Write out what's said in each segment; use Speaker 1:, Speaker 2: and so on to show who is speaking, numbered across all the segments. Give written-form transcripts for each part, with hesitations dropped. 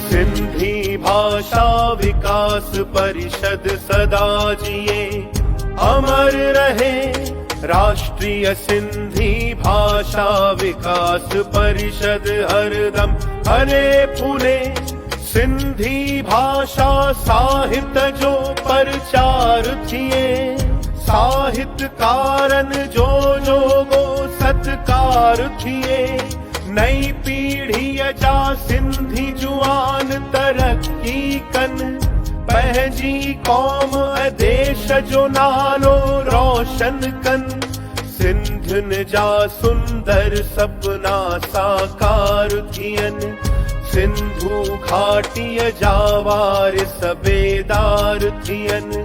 Speaker 1: Sindhi भाषा विकास परिषद सदा जिए अमर रहे। राष्ट्रीय सिंधी भाषा विकास परिषद हरदम फले फूले। सिंधी भाषा साहित्य जो प्रचार थिए, साहित्यकारनि जो जोगो सत्कार थिए। नई पीढ़ीअ जा सिंधी जुआन तरक़ी कनि, पंहिंजी क़ौम ऐं देश जो नालो रोशन कनि। सिंधियुनि जा सुंदर सपना साकार थियनि, सिंधु घाटीअ जा वारिस बेदार थियनि।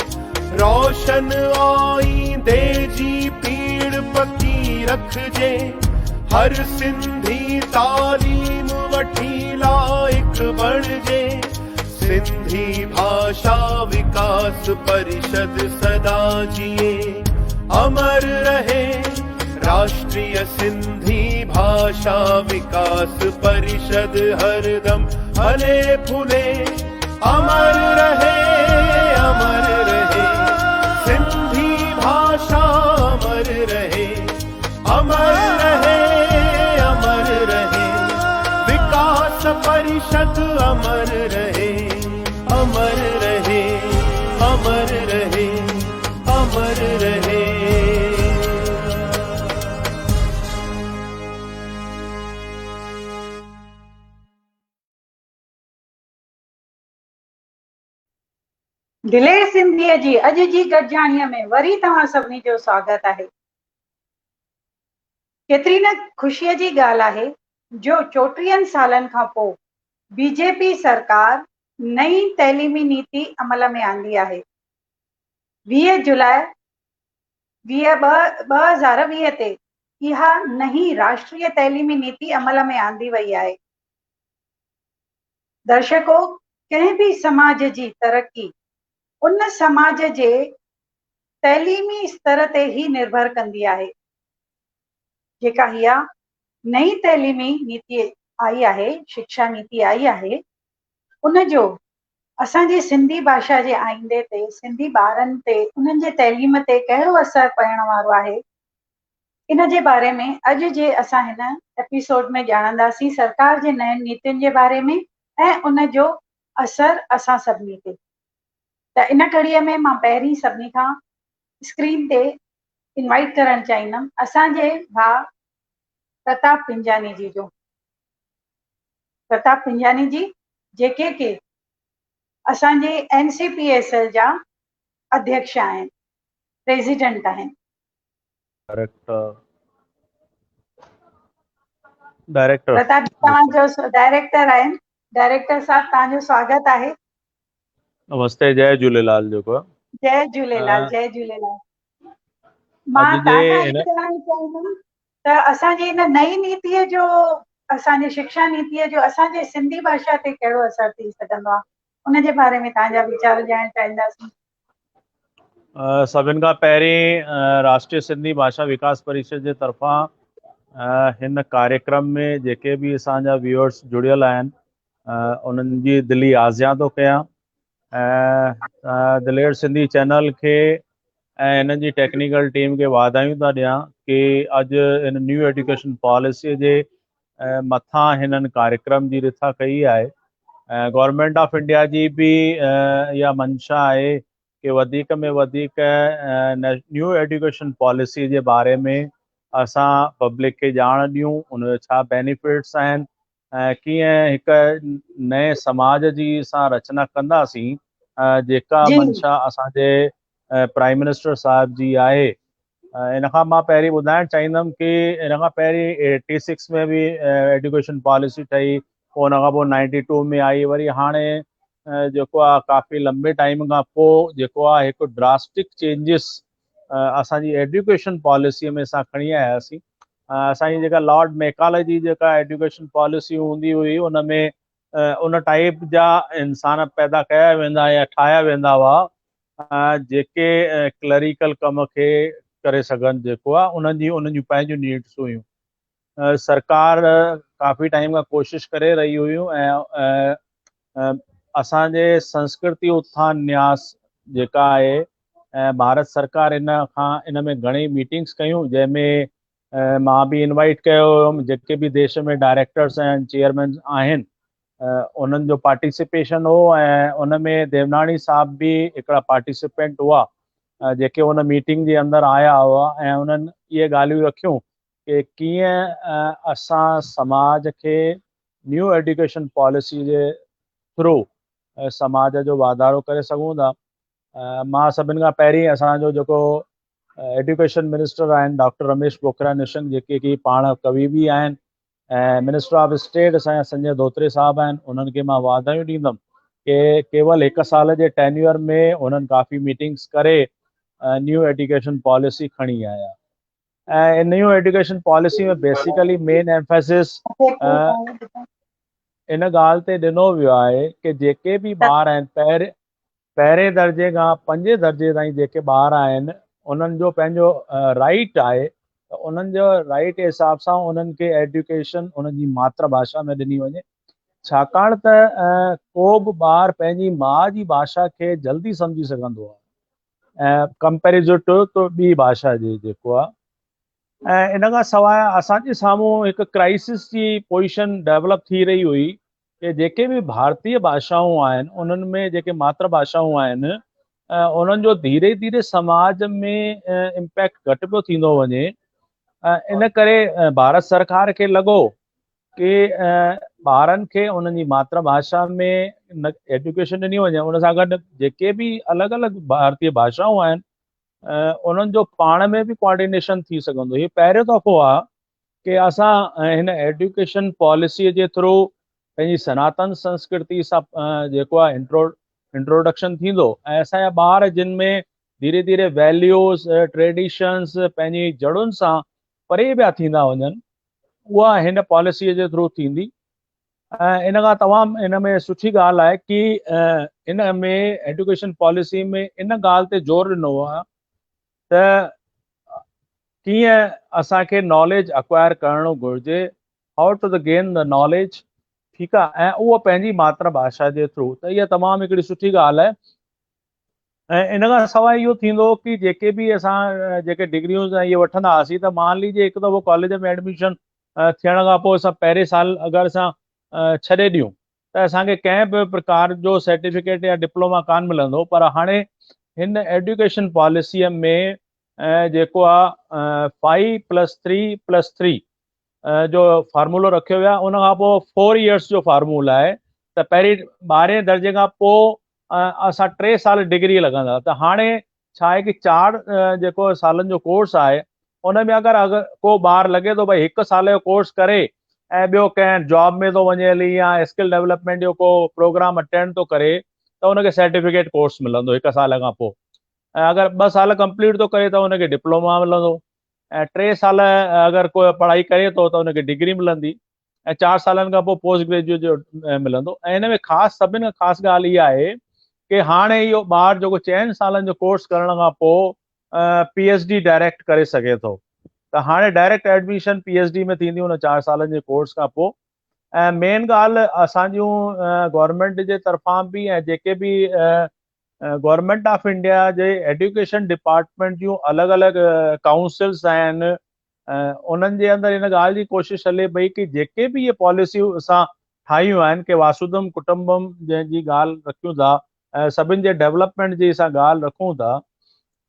Speaker 1: रोशन आईंदे जी पीड़ पकी रखिजे, हर सिंधी तालीम वठी लाइक़ बणिजे। सिंधी भाषा विकास परिषद सदा जिए अमर रहे। राष्ट्रीय सिंधी भाषा विकास परिषद हरदम फले फूले, अमर रहे, अमर रहे। सिंधी भाषा अमर रहे, अमर रहे, अमर रहे। विकास परिषद अमर रहे, अमर रहे, अमर रहे, अमर रहे।
Speaker 2: दिलेर सिंधीअ जी अॼु जी गॾिजाणीअ में वरी तव्हां सभिनी जो स्वागत आहे। केतिरी न ख़ुशीअ जी ॻाल्हि आहे जो 34 सालनि खां पोइ बीजेपी सरकार नई तइलीमी नीति अमल में आंदी आहे। 20 जुलाई 20 2020 ते इहा नई राष्ट्रीय तइलीमी नीति अमल में आंदी वई आहे। दर्शको, कंहिं बि समाज जी तरक़ी उन समाज जे तइलीमी स्तर ते ई निर्भर कंदी आहे। जेका इहा नई तइलीमी नीति आई आहे, शिक्षा नीति आई आहे, उन जो असांजी सिंधी भाषा जे आईंदे ते, सिंधी ॿारनि ते, उन्हनि जे तइलीम ते कहिड़ो असर पवण वारो आहे, इन जे बारे में अॼु जे असां हिन एपिसोड में ॼाणंदासीं सरकार जे नयुनि नीतियुनि जे बारे में ऐं उन जो असर असां सभिनी ते। त इन कड़ीअ में मां पहिरीं सभिनी खां स्क्रीन ते इनवाइट करणु चाहींदमि असांजे भाउ प्रताप पिंजानी जी जो। प्रताप पिंजानी जी जेके के असांजे N C P S L जा अध्यक्ष आहिनि, प्रेसिडेंट आहिनि।
Speaker 3: डायरेक्टर, डायरेक्टर
Speaker 2: प्रताप जी, तव्हांजो डायरेक्टर आहिनि। डायरेक्टर साहब, तव्हांजो स्वागत आहे।
Speaker 3: नमस्ते, जय झूलेलाल। जेको
Speaker 2: जय झूलेलाल, जय झूलेलाल। मां
Speaker 3: अॼु जे
Speaker 2: तव्हां
Speaker 3: हिन
Speaker 2: चवणु चाहींदमि त असांजी हिन नई नीतीअ जो, असांजी शिक्षा नीतीअ जो असांजे सिंधी भाषा ते कहिड़ो असर थी सघंदो आहे, उन जे बारे में तव्हांजा वीचार ॼाणणु चाहींदासीं।
Speaker 3: सभिनि खां पहिरीं राष्ट्रीय सिंधी भाषा विकास परिषद जे तरफ़ां हिन कार्यक्रम में जेके बि असांजा व्यूअर्स जुड़ियल आहिनि, उन्हनि जी दिली आज़ियां थो कयां ऐं दिलेर सिंधी चैनल खे ऐं हिननि जी टेक्निकल टीम खे वाधायूं था ॾियां की अॼु हिन न्यू एजुकेशन पॉलिसीअ जे मथां हिननि कार्यक्रम जी रिथा कई आहे। ऐं गवर्नमेंट ऑफ इंडिया जी बि इहा मंशा आहे की वधीक में वधीक न्यू एजुकेशन पॉलिसी जे बारे में असां पब्लिक खे ॼाण ॾियूं, उनजो छा बेनिफिट्स आहिनि ऐं कीअं हिकु नए समाज जी असां रचना कंदासीं, जेका मंशा असांजे प्राइम मिनिस्टर साहिब जी आहे। इन खां मां पहिरीं ॿुधाइणु चाहींदमि की इन खां पहिरीं 86 में बि एजुकेशन पॉलिसी ठही, पोइ उन खां पोइ 92 में आई, वरी हाणे जेको आहे काफ़ी लंबे टाइम खां पोइ जेको आहे हिकु ड्रास्टिक चेंजिस असांजी एजुकेशन पॉलिसीअ में असां खणी आयासीं। असांजी जेका लॉर्ड मेकाले जी जेका एजुकेशन पॉलिसी हूंदी हुई, उन में उन टाइप जा इंसान पैदा कया वेंदा या ठाहिया वेंदा हुआ जेके क्लरिकल कम खे ڪري سگهن جيڪو آهي انهن جي انهن جون پنهنجون نيڊس هيون. سرڪار ڪافي ٽائيم کان ڪوشش ڪري رهي هيون ۽ اسان جي سنسڪرتي اٿان نياس جيڪا آهي ڀارت سرڪار ان کان ان ۾ گهڻي ميٽنگس ڪيون جنهن ۾ مان به انوائٽ ڪيو هيم جيڪي به ديش ۾ ڊائريڪٽرس ۽ چيئرمين آهن انهن جو پارٽيسپيشن هو ۽ ان ۾ ديوناڻي صاحب به هڪڙا پارٽيسپينٽ هئا جيڪي ان ميٽنگ جي اندر آيا هئا ۽ انهن اهي ڳالهيون رکيون ڪي ڪيئن اسان سماج کي نيو ايڊيوڪيشن پاليسي جي ٿرو سماج جو واڌارو ڪري سگهون ٿا. مان سڀن کان پهرين اسان جو جيڪو ايڊيوڪيشن منسٽر آهن ڊاڪٽر رميش پوکريا نشنڪ جيڪي ڪي پاڻ ڪوي به آهن ۽ منسٽر آف اسٽيٽ اسان جا سنجي ڌوتري صاحب آهن انهن کي مان واڌايون ڏيندم ڪي ڪيول هڪ سال جي ٽينيور ۾ انهن ڪافي ميٽنگس ڪري نيو ايڊيوڪيشن پاليسي کڻي آيا. ۽ New education policy ۾ basically main emphasis ان ڳالهه تي ڏنو ويو آهي ڪي جيڪي به ٻار آهن پهرين درجي کان پنجين درجي تائين جيڪي ٻار آهن انهن جو پنهنجو رائيٽ آهي ته انهن جو رائيٽ حساب سان انهن کي ايڊيوڪيشن انهن جي ماتر ڀاشا ۾ ڏني وڃي ڇاڪاڻ ته ڪو به ٻار پنهنجي ماء جي ڀاشا کي جلدي سمجهي سگهندو آهي ۽ ڪمپيريزو ٽو تو ٻي ڀاشا جي جيڪو آ ۽ ان کان سواء اسان جي سامهون هڪ ڪرائسس جي پوزيشن ڊيولپ ٿي رهي هئي ڪي جيڪي به ڀارتي ڀاشائون آهن انهن ۾ جيڪي ماتر ڀاشائون آهن انهن جو ڌيري ڌيري سماج ۾ امپيڪٽ گهٽ پيو ٿيندو وڃي ان ڪري ڀارت سرڪار کي لڳو ڪي ٻارن کي انهن جي ماتر ڀاشا ۾ ايڊيوڪيشن ڏني وڃي ان سان گڏ جيڪي به الڳ الڳ ڀارتي ڀاشائون آهن انهن جو پاڻ ۾ به ڪوآرڊينيشن ٿي سگهندو هي پهريون دفعو آهي ڪي اسان هن ايڊيوڪيشن پاليسي جي ٿرو پنهنجي سناتن سنسڪرتي سان جيڪو آهي انٽروڊڪشن ٿيندو ۽ اسان جا ٻار جن ۾ ڌيري ڌيري ويليوز ٽريڊيشنز پنهنجي جڙن سان پري پيا ٿيندا وڃن اها هن پاليسيء جي ٿرو ٿيندي ۽ ان کان تمام ان ۾ سٺي ڳالهه آهي ڪي ان ۾ ايڊيوڪيشن پاليسي ۾ ان ڳالهه تي زور ڏنو آهي ته ڪيئن اسان کي ناليج اڪوائر ڪرڻو گهرجي how to the gain the knowledge ٺيڪ آهي ۽ اهو پنهنجي ماتر ڀاشا جي ٿرو ته اها تمام هڪڙي سٺي ڳالهه آهي ۽ ان کان سواء اهو ٿيندو ڪي جيڪي به اسان جيڪي ڊگريون ۽ اهي وٺندا هئاسين ته مان ليجي هڪ دفعو ڪاليج ۾ ايڊميشن ٿيڻ کان پوء اسان پهرين سال اگر اسان ڇڏي ڏيون ته اسان کي ڪنهن به پرڪار جو سرٽيفڪيٽ يا ڊپلوما ڪان ملندو پر هاڻي هن ايڊيوڪيشن پاليسيء ۾ جيڪو آ five plus three plus three جو فارمولو رکيو ويو آهي ان کان پوء فور ايئرس جو فارمولو آهي ته پهرين ٻارهين درجي کان پوء اسان ٽي سال ڊگري لڳندا ته هاڻي ڇا آهي ڪي چار جيڪو سالن جو ڪورس آهي ان ۾ اگر اگر ڪو ٻار لڳي ٿو ڀئي هڪ سال جو ڪورس ڪري ۽ ٻيو ڪنهن جاب ۾ ٿو وڃي هلي يا اسڪل ڊولپمينٽ جو ڪو پروگرام اٽينڊ ٿو ڪري ته ان کي سرٽيفڪيٽ ڪورس ملندو هڪ سال کان پوء ۽ اگر ٻه سال ڪمپليٽ ٿو ڪري ته ان کي ڊپلوما ملندو ۽ ٽي سال اگر ڪو پڙهائي ڪري ٿو ته ان کي ڊگري ملندي ۽ چار سالن کان پوء پوسٽ گريجوئيٽ جو ملندو ۽ هن ۾ خاص سڀني کان خاص ڳالهه اها آهي ڪي هاڻي اهو ٻار جيڪو چئن سالن جو ڪورس ڪرڻ کان پوء پي ايڇ ڊي ڊائريڪٽ ڪري سگهي ٿو ته هاڻي direct admission P H D ۾ ٿيندي ان چار سالن جي ڪورس کان پوء ۽ مين ڳالهه اسان جون گورنمينٽ جي طرفان به ۽ جيڪي به گورنمينٽ آف انڊيا جي ايڊيوڪيشن ڊپارٽمينٽ جون الڳ الڳ ڪائونسلس آهن انهن جي اندر ان ڳالهه جي ڪوشش هلي پئي ڪي جيڪي به اهي پاليسيون اسان ٺاهيون آهن ڪي واسودم ڪٽنبم جنهن جي ڳالهه رکيون ٿا ۽ سڀن جي ڊيولپمينٽ جي اسان ڳالهه رکون ٿا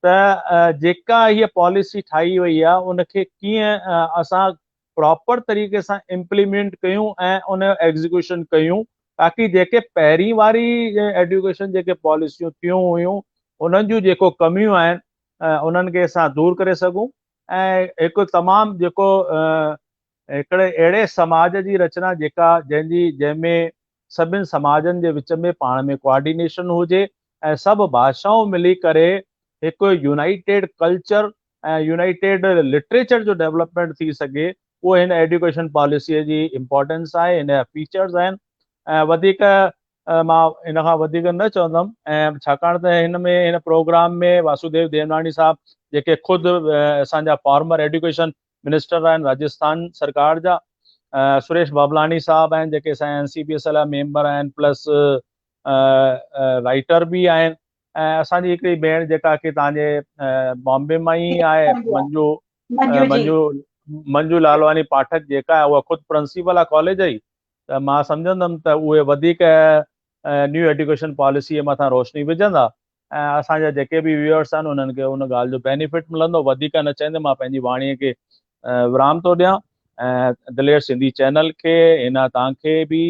Speaker 3: ته جيڪا هيء پاليسي ٺاهي وئي آهي ان کي ڪيئن اسان پراپر طريقي سان امپليمينٽ ڪيون ۽ ان جو ايگزيڪيوشن ڪيون تاڪي جيڪي پهرين واري ايڊيوڪيشن جيڪي پاليسيون ٿيون هيون انهن جون جيڪو ڪميون آهن انهن کي اسان دور ڪري سگهون ۽ هڪ تمام جيڪو هڪڙي اهڙي سماج جي رچنا جيڪا جنهن جي جنهن ۾ سڀن سماجن جي وچ ۾ پاڻ ۾ ڪوآرڊينيشن هجي ۽ سڀ ڀاشائون ملي ڪري هڪ يونائيٽيڊ ڪلچر ۽ يونائيٽيڊ لٽريچر جو ڊيولپمينٽ ٿي سگهي اهو هن ايڊيوڪيشن پاليسيء جي امپارٽنس آهي هن جا فيچرز آهن ۽ وڌيڪ مان ان کان وڌيڪ نه چوندم ۽ ڇاڪاڻ ته هن ۾ هن پروگرام ۾ واسوديو ديوناڻي صاحب جيڪي خود اسان جا فارمر ايڊيوڪيشن منسٽر آهن راجسٿان سرڪار جا، سريش بابلاڻي صاحب آهن جيڪي اسان جا N C P S L جا ميمبر آهن پلس رائيٽر به آهن ۽ اسان جي هڪڙي ڀيڻ جيڪا ڪي توهان جي بامبي مان ئي آهي منجو منجو منجو لالواني پاٺڪ جيڪا آهي اها خود پرنسپل آهي ڪاليج جي ته مان سمجهندم ته اهي وڌيڪ نيو ايڊيوڪيشن پاليسي مٿان روشني وجهندا ۽ اسان جا جيڪي به ويورس آهن انهن کي ان ڳالهه جو بينيفٽ ملندو. وڌيڪ نه چوندي مان پنهنجي واڻي کي ورام ٿو ڏيان ۽ دلير سنڌي چينل کي هن توهان کي به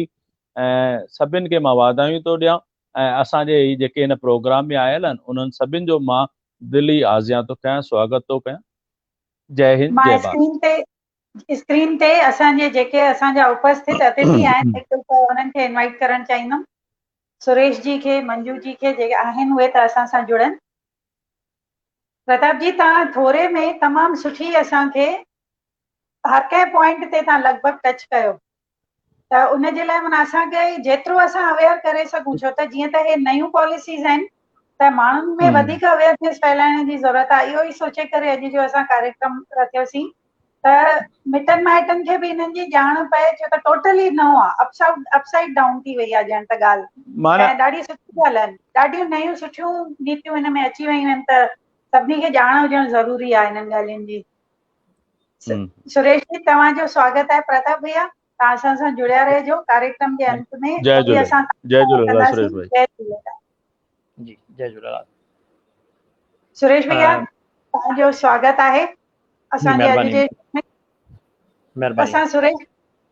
Speaker 3: ۽ سڀن کي مان واڌايون ٿو ڏيان ۽ اسان جي هي جيڪي هن پروگرام ۾ آيل آهن انهن سڀن جو مان دلي آزيان ٿو ڪيان سواگت ٿو ڪيان. جئي هند
Speaker 2: مان
Speaker 3: جئي ڀارت.
Speaker 2: اسڪرين تي اسڪرين تي اسان جي جيڪي اسان جا اپسٿت اتٿي آهن هڪ ته انهن کي انوائيٽ ڪرڻ چاهيندم سريش جي کي منجو جي کي جيڪي آهن اهي ته اسان سان جڙن. پرتاپ جي توهان ٿوري ۾ تمام سٺي اسان کي هر ڪنهن پوائنٽ تي توهان لڳ ڀڳ ٽچ ڪيو ته ان جي لاء معنيٰ اسان کي جيترو اسان اويئر ڪري سگهون ڇو ته جيئن ته هي نيون پاليسيز آهن ته ماڻهن ۾ وڌيڪ اويئرنيس ڦهلائڻ جي ضرورت آهي اهو ئي سوچي ڪري اڄ جو اسان ڪاريڪرم رٿيوسين ته مٽن مائٽن کي به انهن جي ڄاڻ پئي ڇو ته ٽوٽلي نئون آهي اپ سائيڊ ڊائون ٿي وئي آهي ڄڻ ته ڳالهه ۽ ڏاڍي سٺي ڳالهه آهن ڏاڍيون نيون سٺيون نيتيون هن ۾ اچي ويون آهن ته سڀني کي ڄاڻ هجڻ ضروري آهي انهن ڳالهين جي. سريش جي توهان جو سواگت آهي پرتاپ ڀيا توهان اسان سان جڙيا رهجو ڪاريڪرم جي انت ۾
Speaker 3: جئي جهوليلال جئي جهوليلال سريش ڀائي
Speaker 2: جئي جهوليلال
Speaker 4: جي جئي جهوليلال
Speaker 2: سريش ڀيا توهان جو سواگت آهي اسان جي اڄ جي
Speaker 4: مهرباني
Speaker 2: اسان سريش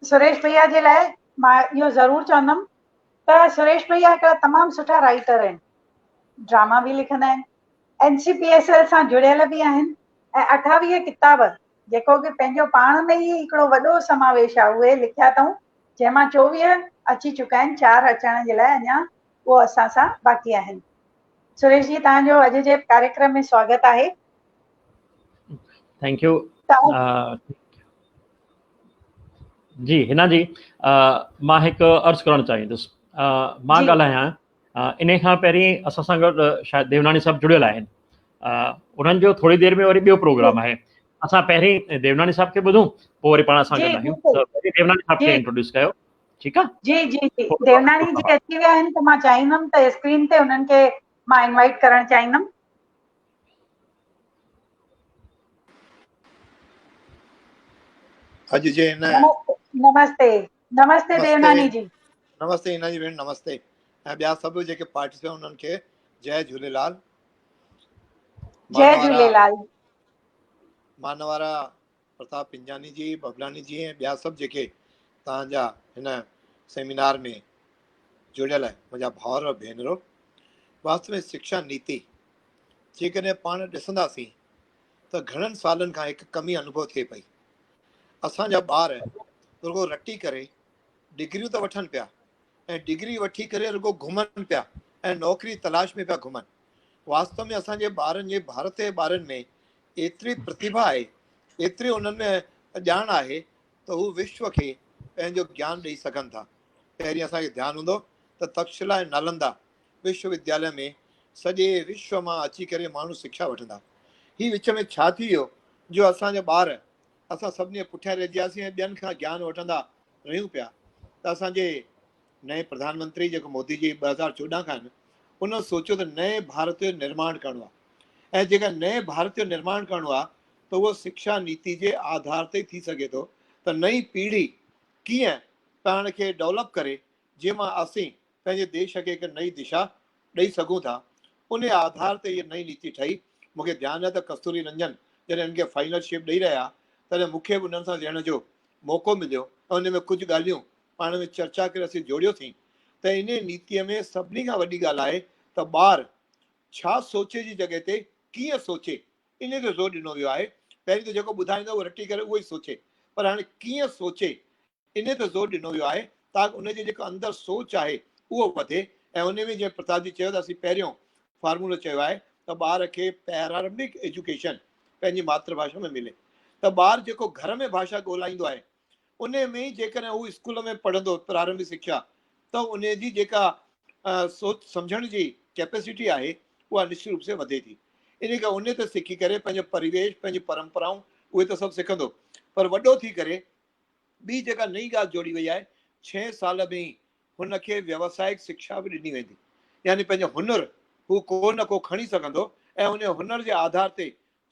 Speaker 2: سريش ڀيا جي لاء مان اهو ضرور چوندم ته سريش ڀيا هڪڙا تمام سٺا رائيٽر آهن ڊراما به لکندا آهن اين سي پي ايس L سان جڙيل به آهن ۽ 28 ڪتاب جيڪو ڪي پنهنجو پاڻ ۾ ئي هڪڙو وڏو سماويش آهي اهي لکيا اٿئون جنهن مان 24 اچي چڪا آهن 4 اچڻ جي لاء اڃا اهو اسان سان باقي آهن. سريش جي توهان جو اڄ جي ڪاريڪرم ۾ سواگت آهي.
Speaker 4: Thank you جي هنا جي مان هڪ عرض ڪرڻ چاهيندس مان ڳالهايان انهي کان پهرين اسان سان گڏ شايد ديوناڻي صاحب جڙيل آهن انهن جو ٿوري دير ۾ وري ٻيو پروگرام آهي اسان پهرين ديوناڻي صاحب کي ٻڌون پوء وري پاڻ اسان گڏ آهيون ته پهرين ديوناڻي صاحب کي انٽروڊيوس ڪيو ٺيڪ آهي
Speaker 2: جي جي جي ديوناڻي جي اچي ويا آهن ته مان چاهيندم ته اسڪرين تي انهن کي مان انوائٽ ڪرڻ چاهيندم
Speaker 5: اڄ جي هن
Speaker 2: نمستي نمستي ديوناڻي جي
Speaker 5: نمستي هينا جي ڀيڻ نمستي ۽ ٻيا سڀ جيڪي پارٽيسپينٽ انهن کي جئي جهوليلال.
Speaker 2: جئي جهوليلال.
Speaker 5: مانوارا پرتاپ پنجاني جي ببلاني جي ۽ ٻيا سڀ جيڪي توهان جا هن سيمينار ۾ جڙيل آهن منهنجا ڀائر ڀينرو واستو ۾ شڪشا نيتي جيڪڏهن پاڻ ڏسنداسين ته گهڻن سالن کان هڪ ڪمي انوڀو ٿئي پئي اسان جا ٻار رڳو رٽي ڪري ڊگريون ته وٺن پيا ۽ ڊگري وٺي ڪري رڳو گهمن پيا ۽ نوڪري تلاش ۾ پيا گهمن. واستو ۾ اسان جي ٻارن جي ڀارت جي ٻارن ۾ ايتري پرتيڀا آهي، ايتري انهن ۾ ڄاڻ آهي ته هو وشو کي پنهنجو گيان ڏئي سگهن ٿا. پهرين اسان کي ڌيان هوندو ته تڪشلا ۽ نالندا وشو ودياليه ۾ سڄي وشو مان اچي ڪري ماڻهو سکيا وٺندا. هي وچ ۾ ڇا ٿي ويو جو اسان جا ٻار اسان سڀني جي پٺيان رهجي وياسين ۽ ٻين کان گيان وٺندا رهيون پيا ته اسان جي نئين پرڌان منتري جيڪو مودي جي 2014 کان آهن ان سوچيو ته نئين ڀارت جو نرماڻ ڪرڻو آهي ۽ جيڪا نئين ڀارت جو نرماڻ ڪرڻو آهي ته اهو شڪشا نيتي جي آڌار تي ٿي سگهي ٿو ته نئين پيڙهي ڪيئن پاڻ کي ڊولپ ڪري جنهن مان اسين پنهنجي ديش کي هڪ نئين دشا ڏئي سگهون ٿا. انهيء آڌار تي هيء نئين نيتي ٺهي. مون کي ڌيان آهي ته ڪستوري رنجن جڏهن هن کي فائنل شيپ ڏئي رهيا، تڏهن مون کي به انهن سان ويهڻ جو موقعو مليو ۽ ان ۾ ڪجهه ڳالهيون پاڻ ۾ چرچا ڪري اسين جوڙيوسين ته انهيء نيتيء ۾ سڀني کان وڏي ڳالهه آهي ته ٻار ڇا سوچي جي جڳهه تي ڪيئن سوچي، انهيء تي زور ڏنو ويو آهي. پهرين ته جيڪو ٻڌائيندو اهو رٽي ڪري اهو ئي سوچي، پر هاڻي ڪيئن سوچي، انهي تي زور ڏنو ويو آهي تاڪ ان جي جيڪو اندر سوچ آهي اهو وڌي ۽ انهي ۾ جيئن پرتاب جي چيو ته اسين پهريون فارمولو چيو آهي ته ٻار کي پيرارمڀڪ ايجوڪيشن پنهنجي ماتر ڀاشا ۾ ملي ته ٻار جيڪو گهر ۾ ڀاشا ڳولائيندو آهي انهي ۾ ئي جيڪڏهن هو اسڪول ۾ پڙهندو پرارمڀڪ سکيا ته انهي جي جيڪا سوچ سمجهڻ جي ڪيپيسٽي آهي اها نشچت روپ سي وڌي ٿي. انهي ڪري انهي تي سکي ڪري پنهنجو پريويش، پنهنجي پرمپرائون اهي ته سڀ سکندو پر وڏو ٿي ڪري ٻي جيڪا نئين ڳالهه جوڙي وئي آهي ڇهين سال ۾ ئي هن کي ويوسائڪ شکشا به ڏني ويندي يعني پنهنجو هنر هو ڪو نه ڪو کڻي سگهندو ۽ انهي هنر جي آڌار تي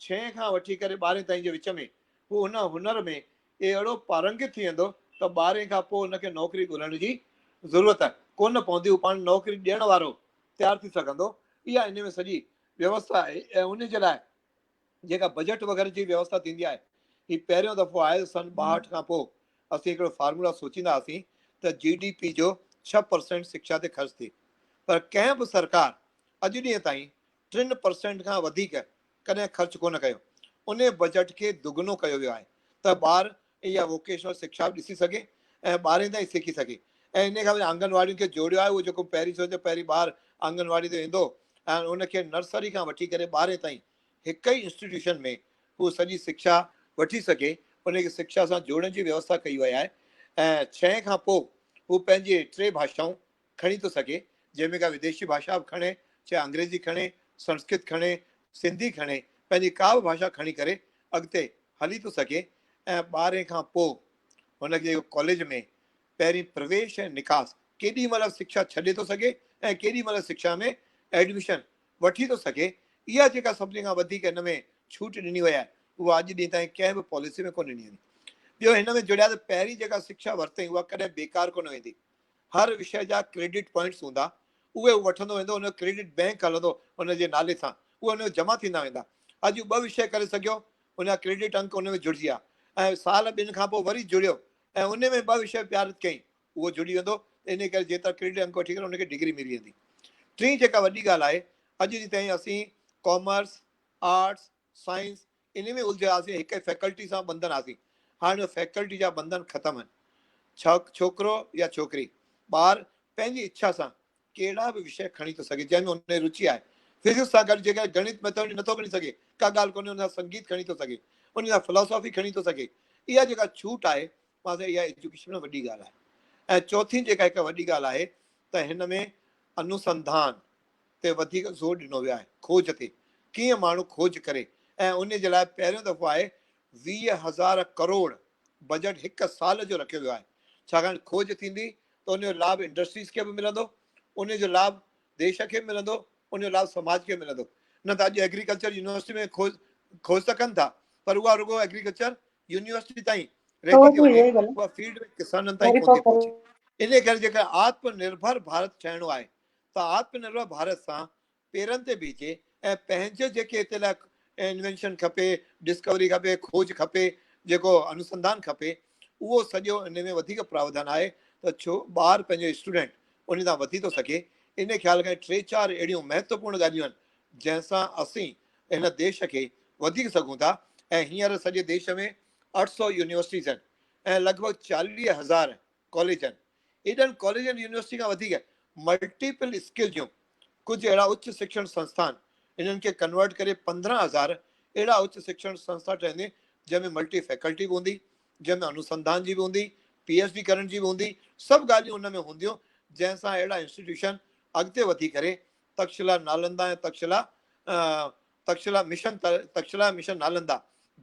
Speaker 5: ڇهين کان وٺي ڪري ٻارهين تائين جي وچ ۾ هو ان هنر ۾ اهڙو پارنگت ٿي ويندو ته ٻارهين کان پوء هن کي نوڪري ڳولڻ جي ضرورت ڪونه پوندي، هو پاڻ نوڪري ڏيڻ وارو تيار ٿي سگهندو. اها ان ۾ سڄي ويوسٿا آهي ۽ ان جي لاء جيڪا بجيٽ وغيره جي ويوسٿا ٿيندي آهي، هي پهريون دفعو آهي ته سن 62 کان پوء اسين هڪڙو فارمولا سوچيندا هئاسين ته جي ڊي پي جو 6% شکشا تي خرچ ٿئي پر ڪنهن به سرڪار اڄ ڏينهن تائين 3% کان وڌيڪ ڪڏهن خرچ ڪونه ڪيو. انهي بجيٽ کي دگنو ڪيو ويو آهي ته ٻار اها ووڪيشنل شکشا به ڏسي سگهي ۽ ٻارهين تائين سکي سگهي ۽ انهي کان پوء آنگن واڙين کي جوڙيو آهي اهو جيڪو پهرين سوچ پهرين ٻار آنگن واڙي تي ويندو ۽ ان کي نرسري کان وٺي ڪري ٻارهين تائين هڪ ئي انسٽيٽيوشن ۾ هو سڄي شکشا وٺي سگهي ان کي شکشا سان جوڙڻ جي ويوسٿا ڪئي وئي آهي ۽ ڇهين کان پوء هو پنهنجي ٽي ڀاشائون کڻي ٿو سگهي، جنهن ۾ ڪا وديشي ڀاشا به کڻي، چاهي انگريزي کڻي، سنسڪرت کڻي، سنڌي کڻي، پنهنجي ڪا به ڀاشا کڻي ڪري اڳتي هلي ٿو سگهي ۽ ٻارهين کان پوء هن کي جيڪو ڪاليج ۾ پهرين پرويش ۽ نڪاس ڪيڏي مهل به شکشا ڇڏي ٿو سگهي ۽ ڪيڏي مهل شکشا ۾ ايڊميشن وٺي ٿو سگهي، اها جيڪا سڀني کان وڌيڪ هن ۾ ڇوٽ ڏني وئي آهي، اها اڄ ڏينهن تائين ڪنهن به پاليسي ۾ ڪونه ڏني ويندي. ٻيو هن ۾ جڙيا ته پهرين جيڪا شکشا ورتئين اها ڪڏهن بيڪار ڪونه ويندي. هر وشيه جا ڪريڊٽ پوائنٽس هوندا، اهي هو وٺندو ويندو، ان جو ڪريڊٽ بئنڪ هلندو ان جي نالي سان، اهي ان جو جمع ٿيندا ويندا. اڄ هو ٻه وشيه ڪري سگهيو، ان جا ڪريڊٽ انڪ ان ۾ جڙجي ويا ۽ سال ٻن کان پوء وري جڙيو ۽ ان ۾ ٻه وشيه پيارت ڪيائين، اهو جڙي ويندو ته انهي ڪري جيترا ڪريڊٽ انڪ وٺي ڪري ان کي ڊگري ملي ويندي. ٽين جيڪا وڏي ڳالهه آهي، اڄ جي تائين اسين ڪامرس، آرٽس، سائنس انهي ۾ الجهيل هئاسين، هڪ ئي فيڪلٽي سان ٻنڌن هئاسين، هاڻي اهي فيڪلٽي جا ٻنڌن ختم آهن. ڇوڪرو يا ڇوڪري، ٻار پنهنجي اڇا سان ڪهڙا به وشيه کڻي ٿو سگهي، جنهن ۾ هن جي رچي آهي. فزڪس سان گڏ جيڪڏهن گڻت ميٿميٽڪس نٿو کڻي سگهي، ڪا ڳالهه ڪونهي، ان سان سنگيت کڻي ٿو سگهي، ان سان فلاسافي کڻي ٿو سگهي. اها جيڪا ڇوٽ آهي، مان سمجهان اها ايجوڪيشن ۾ وڏي ڳالهه آهي. ۽ چوٿين جيڪا هڪ وڏي ڳالهه آهي ته هن ۾ انوسنڌان، تي وڌيڪ زور ڏنو ويو آهي، کوج تي، ڪيئن ماڻهو کوج ڪري ۽ ان جي لاء پهريون دفعو آهي 20 هزار ڪروڙ بجيٽ هڪ سال جو رکيو ويو آهي، ڇاڪاڻ کوج ٿيندي ته ان جو لاڀ انڊسٽريز کي به ملندو، ان جو لاڀ ديش کي به ملندو، ان جو لاڀ سماج کي به ملندو، نه ته اڄ ايگريڪلچر يونيورسٽي ۾ کوج کوج ته ڪن ٿا پر اها رڳو ايگريڪلچر يونيورسٽي تائين رهجي ٿي وڃي، اها فيلڊ ۾ ڪسانن تائين ڪونه ٿي پهچي. ان ڪري جيڪڏهن آتم نرڀر ڀارت ٺهڻو آهي ته آتم نرڀر ڀارت سان پيرن تي بيهجي ۽ پنهنجي جيڪي هتي لاء انوينشن کپي، ڊسڪوري کپي، کوج کپي، جيڪو انوسنڌان کپي اهو سڄو ان ۾ وڌيڪ پراوڌان آهي ته ڇو ٻار پنهنجو اسٽوڊنٽ ان تان وڌي ٿو سگهي. ان خيال کان ٽي چار اهڙيون مهتوپورڻ ڳالهيون آهن جنهن سان اسين هن ديش کي وڌيڪ سگهون ٿا ۽ هينئر سڄي ديش ۾ 800 يونيورسٽيز آهن ۽ لڳ ڀڳ 40 هزار ڪاليجن، ايڏن ڪاليجن يونيورسٽي کان وڌيڪ ملٽيپل اسڪل جون ڪجهه اهڙا اچ شڪشڻ سنسٿان انهن کي ڪنورٽ ڪري 15 هزار اهڙا اچ شڪشڻ سنسٿا ٺهندي جنهن ۾ ملٽي فيڪلٽي به هوندي، جنهن ۾ انوسنڌان جي به هوندي، پي ايڇ ڊي ڪرڻ جي به هوندي، سڀ ڳالهيون ان ۾ هونديون جنهن سان اهڙا انسٽيٽيوشن اڳتي وڌي ڪري تڪشلا نالندا ۽ تڪشلا تڪشلا مشن تڪشلا مشن نالندا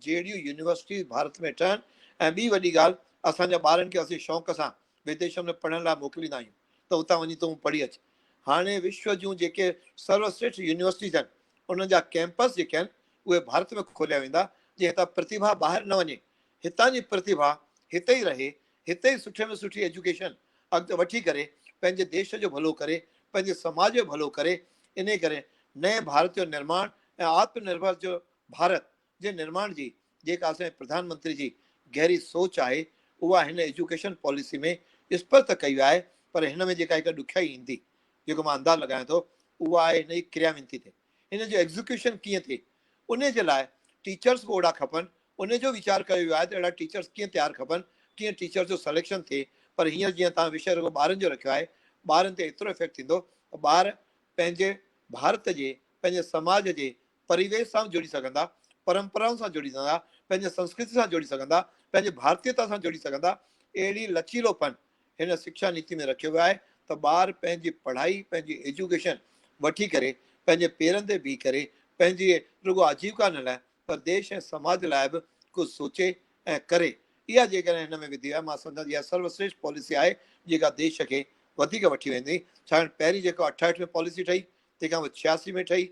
Speaker 5: جهڙيون يونيورسٽيز ڀارت ۾ ٺهن ۽ ٻي وڏي ڳالهه اسان جا ٻارن کي اسين شوق سان وديشن ۾ پڙهڻ لاء موڪليندا آهيون ته اتان وڃي تون پڙهي اچ هاڻي وشو جون جيڪي سروشريشٺ يونيورسٽيز آهن انهن جا ڪيمپس جيڪي آهن اهي ڀارت ۾ کوليا ويندا جي هتان پرتيڀا ٻاهر نه وڃي هتان جي پرتيڀا هتي ئي رهي هتي ئي سٺي ۾ سٺي ايجوڪيشن اڳتي وٺي ڪري پنهنجي ديش جو ڀلو ڪري، پنهنجي سماج جو ڀلو ڪري، انهي ڪري نئين ڀارت جو نرماڻ ۽ آتم نرڀر جو ڀارت جي نرماڻ جي جيڪا اسان جي پرڌان منتري جي گهري سوچ آهي اها هن ايجوڪيشن پاليسي ۾ اسپشت ته ڪئي وئي آهي پر هن ۾ جيڪا هڪ ڏکيائي ايندي جيڪو مان انداز لڳايان ٿو اها آهي هن جي ڪرياونتي تي ان جو ايگزيڪيوشن ڪيئن ٿئي انهي جي لاء ٽيچرس به اوڙا کپن ان جو ويچار ڪيو ويو آهي ته اهڙا ٽيچرس ڪيئن تيار کپن ڪيئن ٽيچرس جو سليڪشن ٿئي پر هينئر جيئن توهان وشيه رڳو ٻارن جو رکيو آهي ٻارن تي ايترو افيڪٽ ٿيندو ته ٻار پنهنجي ڀارت جي پنهنجي سماج جي پريويش سان به جڙي سگهندا پرمپرائن سان جڙي سگهندا پنهنجي سنسڪرتي سان جڙي سگهندا پنهنجي ڀارتيتا سان جڙي سگهندا اهڙي لچيلوپن هن شڪشا نيتي ۾ رکيو ويو آهي ته ته ٻار پنهنجي پڙهائي پنهنجي ايجوڪيشن وٺي ڪري پنهنجي پيرن تي بيهي ڪري پنهنجي رڳو آجيوڪا نه لاء پر ديش ۽ سماج لاء به ڪجهه سوچي ۽ ڪري. اها جيڪڏهن هن ۾ وڌي آهي مان سمجهان ٿو اها سروشريشٽ پاليسي آهي جيڪا ديش کي وڌيڪ وٺي ويندي ڇاڪاڻ پهرين جيڪو 68 ۾ پاليسي ٺهي تنهن کان پوء 86 ۾ ٺهي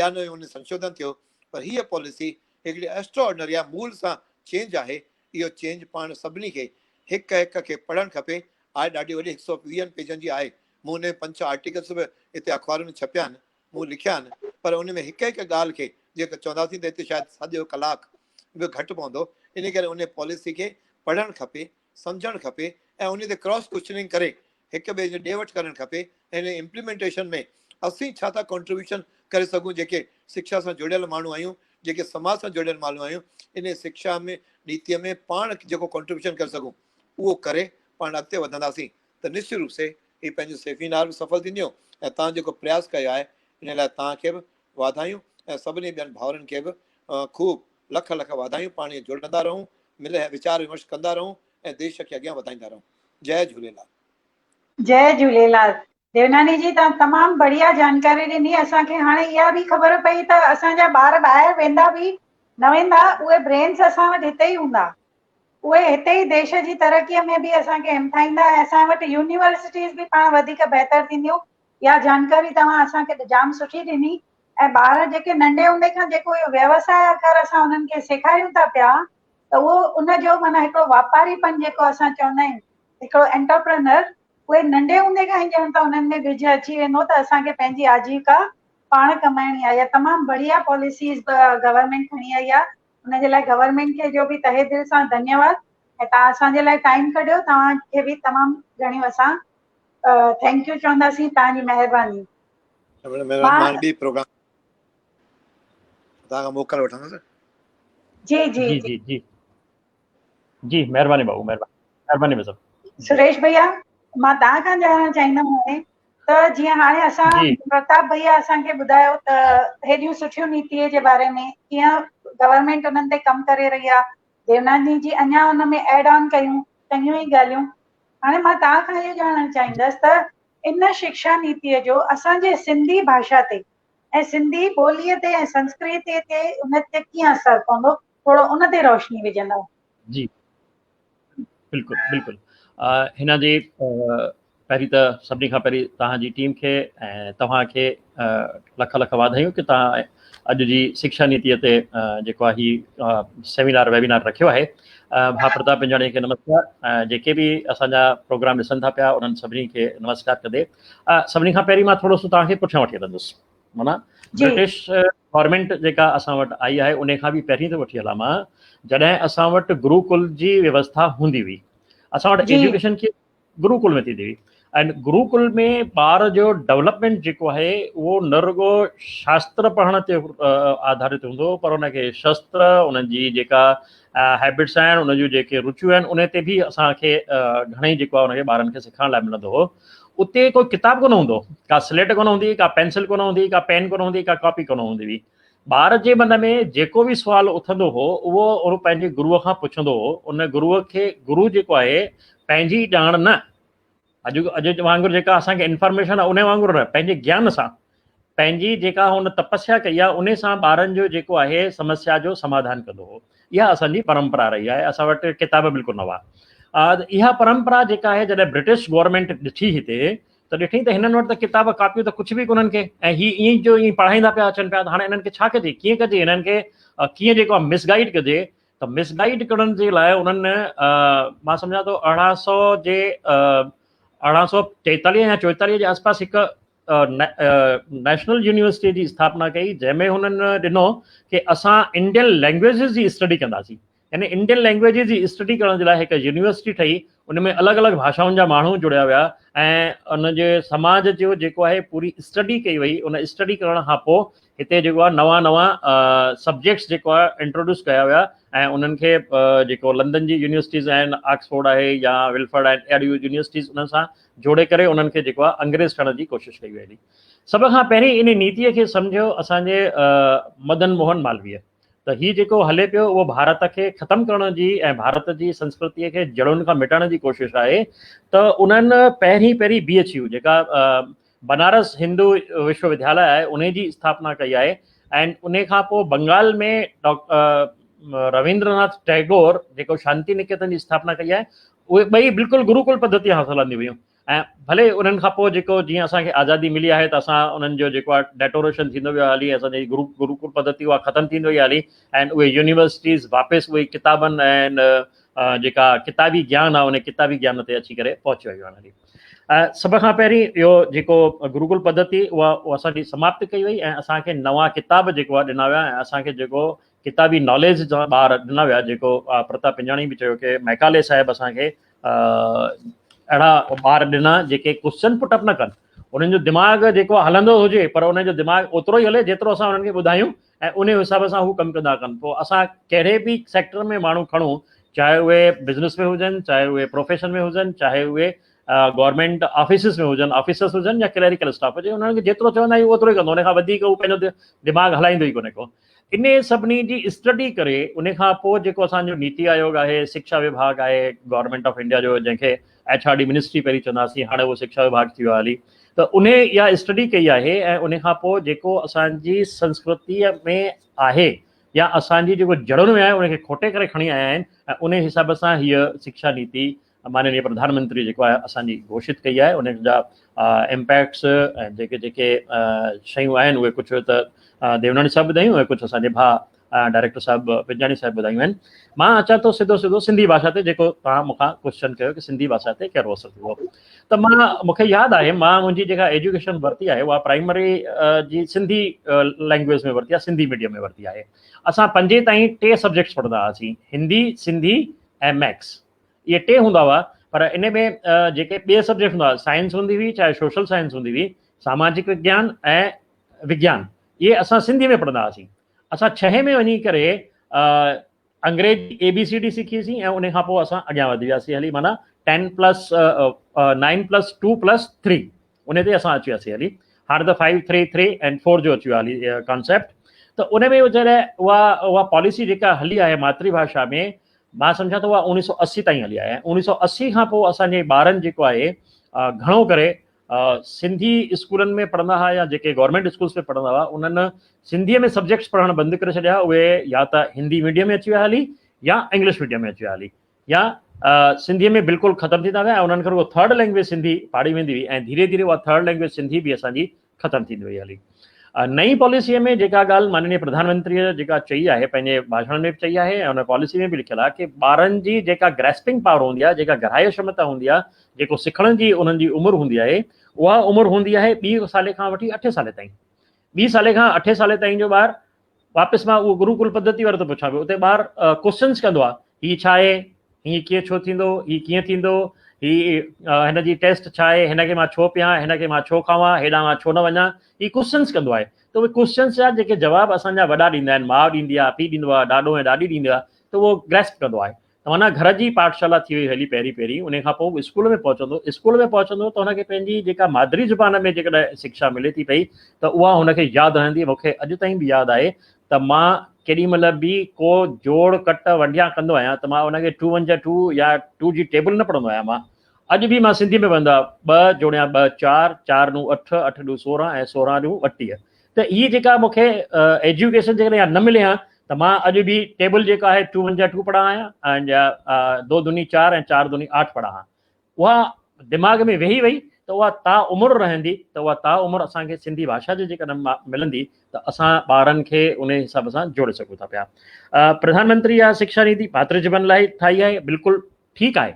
Speaker 5: 92 ۾ ان سنشوڌن ٿيو پر هيء پاليسي هڪڙي ايڪسٽرا آرڊنري آهي مول سان چينج آهي اهو چينج پاڻ سڀني کي هڪ هڪ کي پڙهڻ کپي آهي ڏاڍي وڏي هڪ سو ويهن پيجن جي آهي مون ان ۾ پنج ڇهه آرٽيڪلس به هتي اخبارن ۾ ڇپيا آهن مون لکيا آهن پر ان ۾ هڪ هڪ ڳالهه کي جيڪر چونداسين ته هتي شايد سڄو ڪلاڪ به گهٽ پوندو ان ڪري ان پاليسي کي پڙهڻ کپي سمجهڻ کپي ۽ ان تي ڪراس ڪوئسچننگ ڪري هڪ ٻئي جو ڏي وٺ ڪرڻ کپي ۽ ان امپليمينٽيشن ۾ اسين ڇا ٿا ڪنٽريبيوشن ڪري سگهون جيڪي شڪشا سان جڙيل ماڻهو آهيون جيڪي سماج سان جڙيل ماڻهو آهيون ان شڪشا ۾ نيتي ۾ پاڻ جيڪو ڪنٽريبيوشن ڪري سگهون اهو ڪري پاڻ اڳتي وڌنداسين ته نشچت روپ سي هي پنهنجو سيمينار به سڦل ٿينديون ۽ توهان جيڪو پرياس ڪيو آهي ان لاء توهان کي به واڌايون ۽ سڀني ٻين ڀائرن کي به خوب لک لک واڌايون پاڻ ائين جڙندا رهون ملي ويچار ومرش ڪندا رهون ۽ ديش کي اڳيان وڌائيندا رهون جئي جهوليلال.
Speaker 2: جئي جهوليلال ديوناني جي توهان تمام بڙيا جانڪاري ڏني اسان کي هاڻي اها به خبر پئي ته اسان جا ٻار ٻاهر ويندا به نه ويندا اهي برينس اسان وٽ هتي ئي هوندا اهي هتي ئي ديش جي ترقي ۾ به اسان کي همٿائيندا ۽ اسان وٽ يونيورسٽيز به پاڻ وڌيڪ بهتر ٿينديون اها جانڪاري توهان اسان کي جام سٺي ڏني ۽ ٻار جيڪي ننڍي هوندي کان جيڪو اهو ويوساء اگر اسان انهن کي سيکاريون ٿا پيا ته اهو ان جو معنيٰ هڪڙو واپاري پن جيڪو اسان چوندا آهيون هڪڙو انٽرپرينر اهي ننڍي هوندي کان ئي ڄڻ ته انهن ۾ ٻج اچي ويندو ته اسان کي پنهنجي آجيوڪا پاڻ ڪمائڻي آهي اها تمام بڙيا پاليسيز گورنمينٽ کڻي آئي آهي ان جي لاء گورنمينٽ کي جو به تهه دل سان ڌنيواد ۽ توهان اسان جي لاء ٽائيم ڪڍيو توهان کي به تمام گهڻيون اسان thank you چونداسين توهان جي مهرباني.
Speaker 5: مان ٻي پروگرام توهان کان موڪل وٺندس.
Speaker 2: جي جي
Speaker 4: جي جي جي مهرباني بابو مهرباني مهرباني بس
Speaker 2: سريش ڀيا مان توهان کان ڄاڻڻ چاهيندم هاڻي ته جيئن هاڻي اسان پرتاپ ڀيا اسان کي ٻڌايو ته هيڏيون سٺيون نيتي جي باري ۾ ڪيئن گورنمينٽ انهن تي ڪم ڪري رهي آهي ديوناني جي اڃا ان ۾ ايڊ آن ڪيون چڱيون ئي ڳالهيون هاڻي مان توهان کان اهو ڄاڻڻ چاهيندس ته ان شڪشا نيتيء جو اسان جي سنڌي ڀاشا تي ۽ سنڌي ٻوليء تي ۽ سنسڪرتيء تي ان تي ڪيئن اثر پوندو، ٿورو ان تي روشني وجهندؤ.
Speaker 4: جي بلڪل بلڪل هنا جي پهرين ته سڀني کان پهرين توهان جي ٽيم کي ۽ توهان کي لک لک واڌايون ڪي توهان اڄ جي شڪشا نيتي تي جيڪو آهي هي سيمينار ويبينار رکيو آهي. ڀاء پرتاپ پنجاڻي کي نمسڪار جيڪي به اسان جا پروگرام ڏسن ٿا پيا انهن سڀني کي نمسڪار ڪندي سڀني کان پهرين مان ٿورو سو توهان کي پٺيان وٺي هلندس معنيٰ برٽش گورنمينٽ جيڪا اسان وٽ آئي آهي ان کان به پهرين ٿو وٺي هلان مان جڏهن اسان وٽ گروڪل جي ويوسٿا هوندي هئي اسان وٽ ايجوڪيشن کي گروڪل ۾ ٿيندي هئي ۽ گروڪل ۾ ٻار جو ڊولپمينٽ جيڪو آهي اهو نه رڳو شاستر پڙهڻ تي آڌارت هوندو هو پر ان کي شستر انهن جي جيڪا هيبٽس آهن ان جون جيڪي رچيون آهن ان تي به اسان کي گهڻي جيڪو آهي ان کي ٻارن کي سکائڻ لاء ملندو هو اتي ڪو ڪتاب ڪونه هوندو ڪا سليٽ ڪونه هوندي ڪا پينسل ڪونه هوندي ڪا پين ڪونه هوندي ڪا ڪاپي ڪونه هوندي هئي ٻار جي من ۾ جيڪو به سوال اٿندو هو اهو اهو پنهنجي گروء کان پڇندو هو ان گروء کي گرو جيڪو آهي پنهنجي ڄاڻ نه اڄ اڄ وانگر جيڪا اسان کي انفارميشن آهي ان وانگر نه پنهنجي گيان سان پنهنجي جيڪا هن تپسيا ڪئي آهي ان سان ٻارن جو جيڪو آهي سمسيا جو سماڌان ڪندو هو اها اسان جي پرمپرا رهي آهي اسان وٽ ڪتاب بلڪل نه هئا اها پرمپرا جيڪا آهي جڏهن برٽش گورنمينٽ ڏٺي هتي ته ڏٺئين ته هنن وٽ ته ڪتاب ڪاپيون ته ڪجهه به ڪونهن ڪي ۽ هي ائين جو ائين پڙهائيندا پيا اچن پيا ته هاڻي انهن کي ڇا ڪجي ڪيئن ڪجي هنن کي ڪيئن جيڪو آهي مس گائيڊ ڪجي ته مس گائيڊ ڪرڻ جي لاء انهن مان سمجهان ٿو 1800 جي 1843 يا 44 جي آس پاس هڪ نيشنل يونيورسٽي جي اسٿاپنا ڪئي جنهن ۾ هنن ڏنو ڪي اسان انڊين لينگويجز جي اسٽڊي ڪنداسين يعني انڊين لينگويجز جي اسٽڊي ڪرڻ جي لاء هڪ يونيورسٽي ٺهي ان ۾ الڳ الڳ ڀاشائن جا ماڻهو جڙيا ويا ۽ ان جي سماج جو جيڪو آهي پوري اسٽڊي ڪئي وئي ان اسٽڊي ڪرڻ کان پوء هتي جيڪو آهي نوان نوان سبجيڪٽس جيڪو آهي انٽروڊيوس ڪيا ويا ۽ انهن کي جيڪو لندن جي يونيورسٽيز آهن آڪسفورڊ آهي يا ولفرڊ آهن اهڙيون يونيورسٽيز انهن سان جوڙي ڪري انهن کي جيڪو آهي انگريز ٺهڻ جي ڪوشش ڪئي وئي. سڀ کان پهرين ان نيتي کي سمجهيو اسان جي مدن موهن مالويه. ته هي جيڪو هلي پيو اهو ڀارت کي ختم ڪرڻ جي ۽ ڀارت جي سنسڪرتيء کي جڙن کان مٽائڻ جي ڪوشش آهي ته انهن پهرين پهرين بي ايڇ يو جيڪا بنارس هندو وشو ودياليه آهي انهي جي اسٿاپنا ڪئي آهي ۽ انهي کان پوء بنگال ۾ رويندرناٿ ٽيگور جيڪو شانتي نڪيتن جي اسٿاپنا ڪئي آهي اهي ٻئي بلڪل گروڪل پڌتي حاصل هلنديون هيون ۽ ڀلي انهن کان پوء جيڪو جيئن اسان کي آزادي ملي آهي ته اسان انهن جو جيڪو آهي ڊيٽوريشن ٿيندو ويو هلي اسان جي گرو گروڪل پڌتي اها ختم ٿيندو وئي هلي ۽ اهي يونيورسٽيز واپس اهي ڪتابن ۽ جيڪا ڪتابي گيان آهي ان ڪتابي گيان تي اچي ڪري پهچي ويون آهن هلي سڀ کان پهرين اهو جيڪو گروڪل پڌتي اها اسان جي سماپت ڪئي وئي ۽ اسان کي نوان ڪتاب جيڪو آهي ڏنا ويا ۽ اسان کي جيڪو ڪتابي ناليج جا ٻار ڏنا ويا جيڪو پرتاپ پنجاڻي به چيو ڪي ميڪالي صاحب اسان کي اهڙا ٻار ڏنا جيڪي ڪوشچن پٽ اپ نه ڪن انهن جو دماغ جيڪو هلندو هجي پر انهن جو دماغ اوترو ئي هلي جيترو اسان انهن کي ٻڌايون ۽ ان حساب سان هو ڪم ڪندا ڪن پوء اسان ڪهڙي به سيڪٽر ۾ ماڻهو کڻون چاهي اهي بزنس ۾ هجن چاهي اهي پروفيشن ۾ هجن چاهي اهي گورنمينٽ آفيسز ۾ هجن آفيسرس هجن يا ڪليريڪل اسٽاف هجي انهن کي جيترو چوندا آهيون اوترو ئي ڪندو ان کان وڌيڪ هو پنهنجو دماغ هلائيندو ئي ڪونهي ڪو انهي سڀني جي اسٽڊي ڪري ان کان پوء جيڪو اسان جو نيتي آيوگ آهي، شڪشا وڀاڳ آهي گورنمينٽ آف انڊيا جو جنهن کي ايڇ آر ڊي منسٽري پهرين چوندا هئاسين هاڻي اهو شڪشا وڀاڳ ٿي ويو آهي هلي ته انهي اها اسٽڊي ڪئي آهي ۽ ان کان پوء جيڪو اسان جي سنسڪرتيء ۾ آهي يا اسان جي جيڪو جڙن ۾ آهي ان کي کوٽي ڪري کڻي آيا آهن ۽ انهي حساب سان هيء شڪشا نيتي ماننيه پرڌان منتري جيڪو آهي اسان جي گهوشت ڪئي آهي ان جا امپيڪٽس ۽ جيڪي جيڪي شيون آهن اهي ڪجهه ته ديوناڻي صاحب ٻڌايون ۽ ڪجهه اسان جي ڀاء ڊائريڪٽر صاحب پنجاڻي صاحب ٻڌايون آهن مان اچان ٿو سڌو سڌو سنڌي ڀاشا تي جيڪو توهان مون کان ڪوشچن ڪيو ڪي سنڌي ڀاشا تي ڪهڙو اثر ٿيندو ته مان مون کي ياد آهي مان منهنجي جيڪا ايجوڪيشن ورتي آهي اها پرائمري جي سنڌي لينگويج ۾ ورتي آهي سنڌي ميڊيم ۾ ورتي آهي اسان پنجين تائين ٽي سبجيڪٽس پڙهندا هئاسين هندي سنڌي ۽ ميڪس اهي ٽي هوندا هئا پر ان ۾ جيڪي ٻئي سبجيڪٽ هوندا هئا سائنس هوندي هئي چاهي سوشل سائنس هوندي هئي ساماجڪ وگيان ۽ وگيان اهي اسان سنڌي ۾ پڙهندا هئاسين اسان ڇهين ۾ وڃي ڪري انگريزي اي بي سي ڊي سکيسين ۽ ان کان پوء اسان اڳيان وڌي وياسين هلي معنيٰ ten plus nine plus two plus three ان تي اسان اچي وياسين هلي هاڻي ته فائيو ٿري ٿري ۽ فور جو اچي ويو هلي ڪانسيپٽ ته ان ۾ جڏهن اها اها پاليسي جيڪا هلي آهي ماتري ڀاشا ۾ مان سمجهان ٿو اها اوڻيهه سؤ 80 تائين هلي آهي ۽ اوڻيهه سؤ 80 کان پوء اسان جي ٻارن جيڪو آهي گهڻو ڪري سنڌي اسڪولن ۾ پڙهندا هئا يا جيڪي گورنمينٽ اسڪولس ۾ پڙهندا هئا انهن سنڌيء ۾ سبجيڪٽس پڙهڻ بند ڪري ڇڏيا اهي يا ته هندي ميڊيم ۾ اچي ويا هلي يا انگلش ميڊيم ۾ اچي ويا هلي يا سنڌيء ۾ بلڪل ختم ٿيندا ويا ۽ انهن کي رڳو ٿرڊ لينگويج سنڌي پاڙهي ويندي هئي ۽ ڌيري ڌيري اها ٿرڊ لينگويج سنڌي به اسان جي ختم ٿيندي وئي هلي. نئين پاليسيء ۾ جيڪا ڳالهه ماننيه پرڌان منتريء جيڪا چئي آهي پنهنجي ڀاشڻ ۾ به چئي آهي ۽ ان پاليسي ۾ به لکيل آهي ڪي ٻارن جي جيڪا گريسپنگ پاور هوندي آهي جيڪا گهرائي شمتا هوندي آهي جيڪو سکڻ جي انهن جي عمر هوندي آهي اها عمر هوندي آهي ٻي سالي کان وٺي اٺين سالي تائين ٻي سالي کان اٺين سالي تائين جو ٻار واپس مان اهو گروڪل پڌتي وارو ٿو پڇان پيو اتي ٻار ڪوشچنس ڪندو آهي هي ڇا آهي هي ڪيئن ڇو ٿيندو هي ڪيئن ٿيندو هي هن جي ٽيسٽ ڇا آهي هن کي مان ڇو پيان هن کي مان ڇو کاوان هيڏانهن مان ڇو نه وڃان هي ڪوشچنس ڪندو آهي ته اهي ڪوشچنس جا جيڪي جواب اسان جا وڏا ڏيندا آهن ماء ڏيندي آهي پيء ڏيندو آهي ڏاڏو ۽ ڏاڏي ڏيندي آهي ته اهو گريسپ ڪندو آهي ته معنيٰ گهر جي پاٺشالا ٿي وئي هلي پهرين پهرين ان کان پوء اسڪول ۾ پهچندو اسڪول ۾ پهچندو ته هن کي پنهنجي جيڪا مادري زبان ۾ جيڪڏهن شڪشا ملي ٿي پئي ته اها هن کي ياد رهندي مون کي اڄ تائين به ياد آهي ته مان ڪيڏي مهل به ڪو جوڙ ڪٽ ونڊيان ڪندو آهيان ته مان ان کي ٽو ون جا ٽو يا ٽو جي ٽيبل نه پڙهندو آهيان مان اڄ به مان سنڌي ۾ پڙهندو آهيان ٻه جوڙيان ٻه چار، چار ڏون اٺ، اٺ ڏون 16 ۽ 16 ڏون 32 ته هي جيڪا مون کي ايجوڪيشن جيڪڏهن اها نه ملي ها ته مان اڄ به ٽيبل جيڪو آهي ٽو ون جا ٽو پڙهان ها ۽ دو دوني چار ۽ چار دوني آٺ پڙهان ها اها دماغ ۾ ويهي وئي ته اها تا عمر رهندي ته اها تا عمر اسان کي سنڌي ڀاشا جي جيڪڏهن ملندي ته اسان ٻارن کي ان حساب سان جوڙي سگهون ٿا پيا پرڌان منتري اها شڪشا نيتي ماتر زبان لاء ٺاهي آهي بلڪل ٺيڪ آهي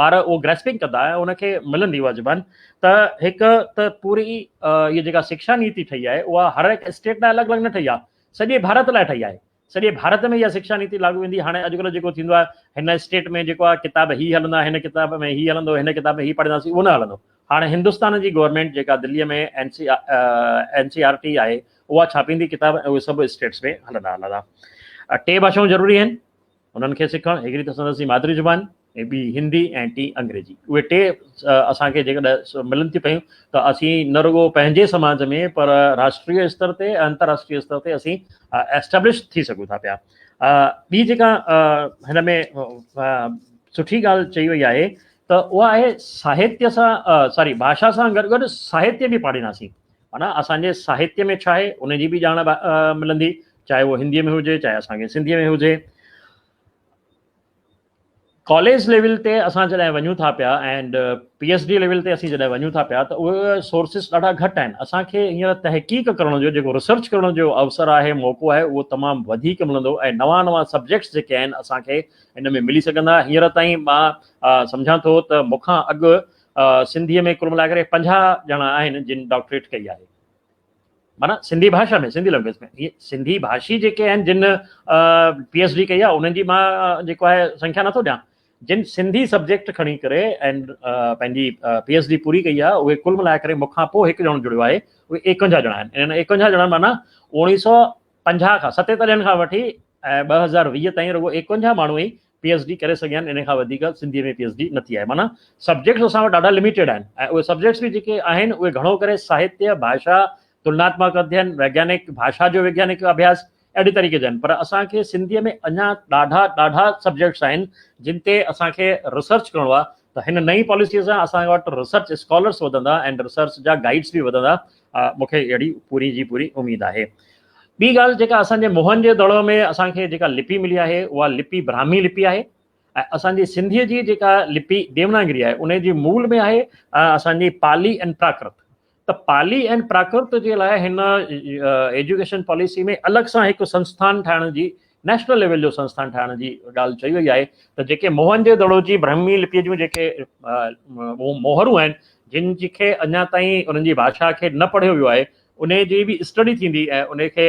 Speaker 4: ٻار اهو گريسپنگ ڪندا ۽ ان کي ملندي اها زبان ته هڪ ته پوري هيء جيڪا شڪشا نيتي ٺهي آهي اها هر هڪ اسٽيٽ لاء الڳ الڳ نه ٺهي آهي سڄي ڀارت لاء ٺهي آهي سڄي ڀارت ۾ اها شڪشا نيتي لاڳو ويندي هاڻي اڄڪلهه جيڪو ٿيندو آهي هن اسٽيٽ ۾ جيڪو آهي ڪتاب هي هلندا هن ڪتاب ۾ هي هلندو هن ڪتاب ۾ هي پڙهنداسين اهو نه هلندو هاڻي هندستان جي گورنمينٽ جيڪا دليء ۾ N C N C R T آهي اها ڇاپيندي ڪتاب ۽ اهي سڀ اسٽيٽس ۾ هلندا هلندا ٽي ڀاشائون ضروري آهن انهن کي سکڻ هڪڙي ته سندس جي مادري زبان ۽ ٻي هندي ۽ ٽين انگريزي. اهي ٽي اسان کي جيڪڏهن ملن ٿيون پيون ته اسين نه رڳو پنهنجي سماج ۾ پر راشٽريه استر تي ۽ انترراشٽريه استر تي اسين ايسٽيبلش ٿي سگهون ٿا پيا. ٻي جيڪا هن ۾ سٺي ڳالهه چئي وئي آهي ته اها آهي ساهتيه سان ساري ڀاشا سان گڏ گڏ ساهتيه به پاڙهينداسين. معنيٰ اسان جي ساهتيه ۾ ڇا آهي ان جي به ڄاڻ ملندي، چاهي اهو هنديء ۾ هجي چاهي اسان کي سنڌيء ۾ هجي. ڪاليج ليول تي اسان جڏهن وڃون ٿا پيا and P H D level تي اسين جڏهن وڃون ٿا پيا ته اهي سورسز ڏاڍا گهٽ آهن. اسان کي هينئر تحقيق ڪرڻ جو جيڪو ريسرچ ڪرڻ جو اوسر آهي، موقعو آهي، اهو تمام وڌيڪ ملندو ۽ نوان نوان سبجيڪٽس جيڪي آهن اسان کي ان ۾ ملي سگهندا. هينئر تائين مان سمجهان ٿو ته مون کان اڳ سنڌيء ۾ ڪل ملائي ڪري 50 ڄڻا آهن جن ڊاڪٽريٽ ڪئي آهي. معنيٰ سنڌي ڀاشا ۾ سنڌي لينگويج ۾ هي سنڌي ڀاشي جيڪي آهن جن پي ايڇ ڊي ڪئي آهي انهن جي مان جيڪو آهي سنکيا نٿو ڏيان، جن سنڌي سبجيڪٽ کڻي ڪري ۽ پنهنجي پي ايڇ ڊي پوري ڪئي آهي اهي ڪل ملائي ڪري مون کان پوء هڪ ڄڻو جڙيو آهي، اهي 51 ڄڻا آهن. انهن 51 ڄڻن معنيٰ اوڻيهه سؤ پنجاهه کان ستيتاليهن کان وٺي ۽ 2020 تائين رڳو 51 ماڻهو ئي پي ايڇ ڊي ڪري سگهيا آهن، ان کان وڌيڪ سنڌيء ۾ پي ايڇ ڊي نه ٿي آهي. معنيٰ سبجيڪٽس اسان وٽ ڏاڍا لميٽيڊ آهن ۽ اهي سبجيڪٽس به جيڪي آهن اهي گهڻو ڪري ساهتيه، ڀاشا، تلناتمڪ اڌين، ويگيانڪ، ڀاشا جو ويگيانڪ اڀياس اهڙي طريقي جا آهن پر اسان کي سنڌيء ۾ اڃا ڏاڍا ڏاڍا سبجيڪٽس آهن جن تي اسان کي ريسرچ ڪرڻو آهي ته هن نئين پاليسيء سان اسان وٽ ريسرچ اسڪالرس وڌندا ۽ ريسرچ جا گائيڊس به وڌندا، مون کي اهڙي پوري جي پوري اميد آهي. ٻي ڳالهه جيڪا اسان جي موهن جي دڙو ۾ اسان کي جيڪا لپي ملي آهي اها لپي براهمي لپي آهي ۽ اسان جي سنڌيء جي جيڪا لپي ديوناگري آهي ان جي مول ۾ آهي اسان جي پالي ۽ پراڪرت. ته پالي ۽ پراڪرت جي لاء هن ايجوڪيشن پاليسي ۾ الڳ سان هڪ سنسٿان ٺاهڻ جي نيشنل ليول جو سنسٿان ٺاهڻ جي ڳالهه چئي وئي آهي ته جيڪي موهن جي دڙو جي برهمي لپيء جون جيڪي مهرون آهن جن کي اڃا تائين انهن جي ڀاشا کي نه پڙهيو ويو آهي انهي جي به اسٽڊي ٿيندي ۽ انهي کي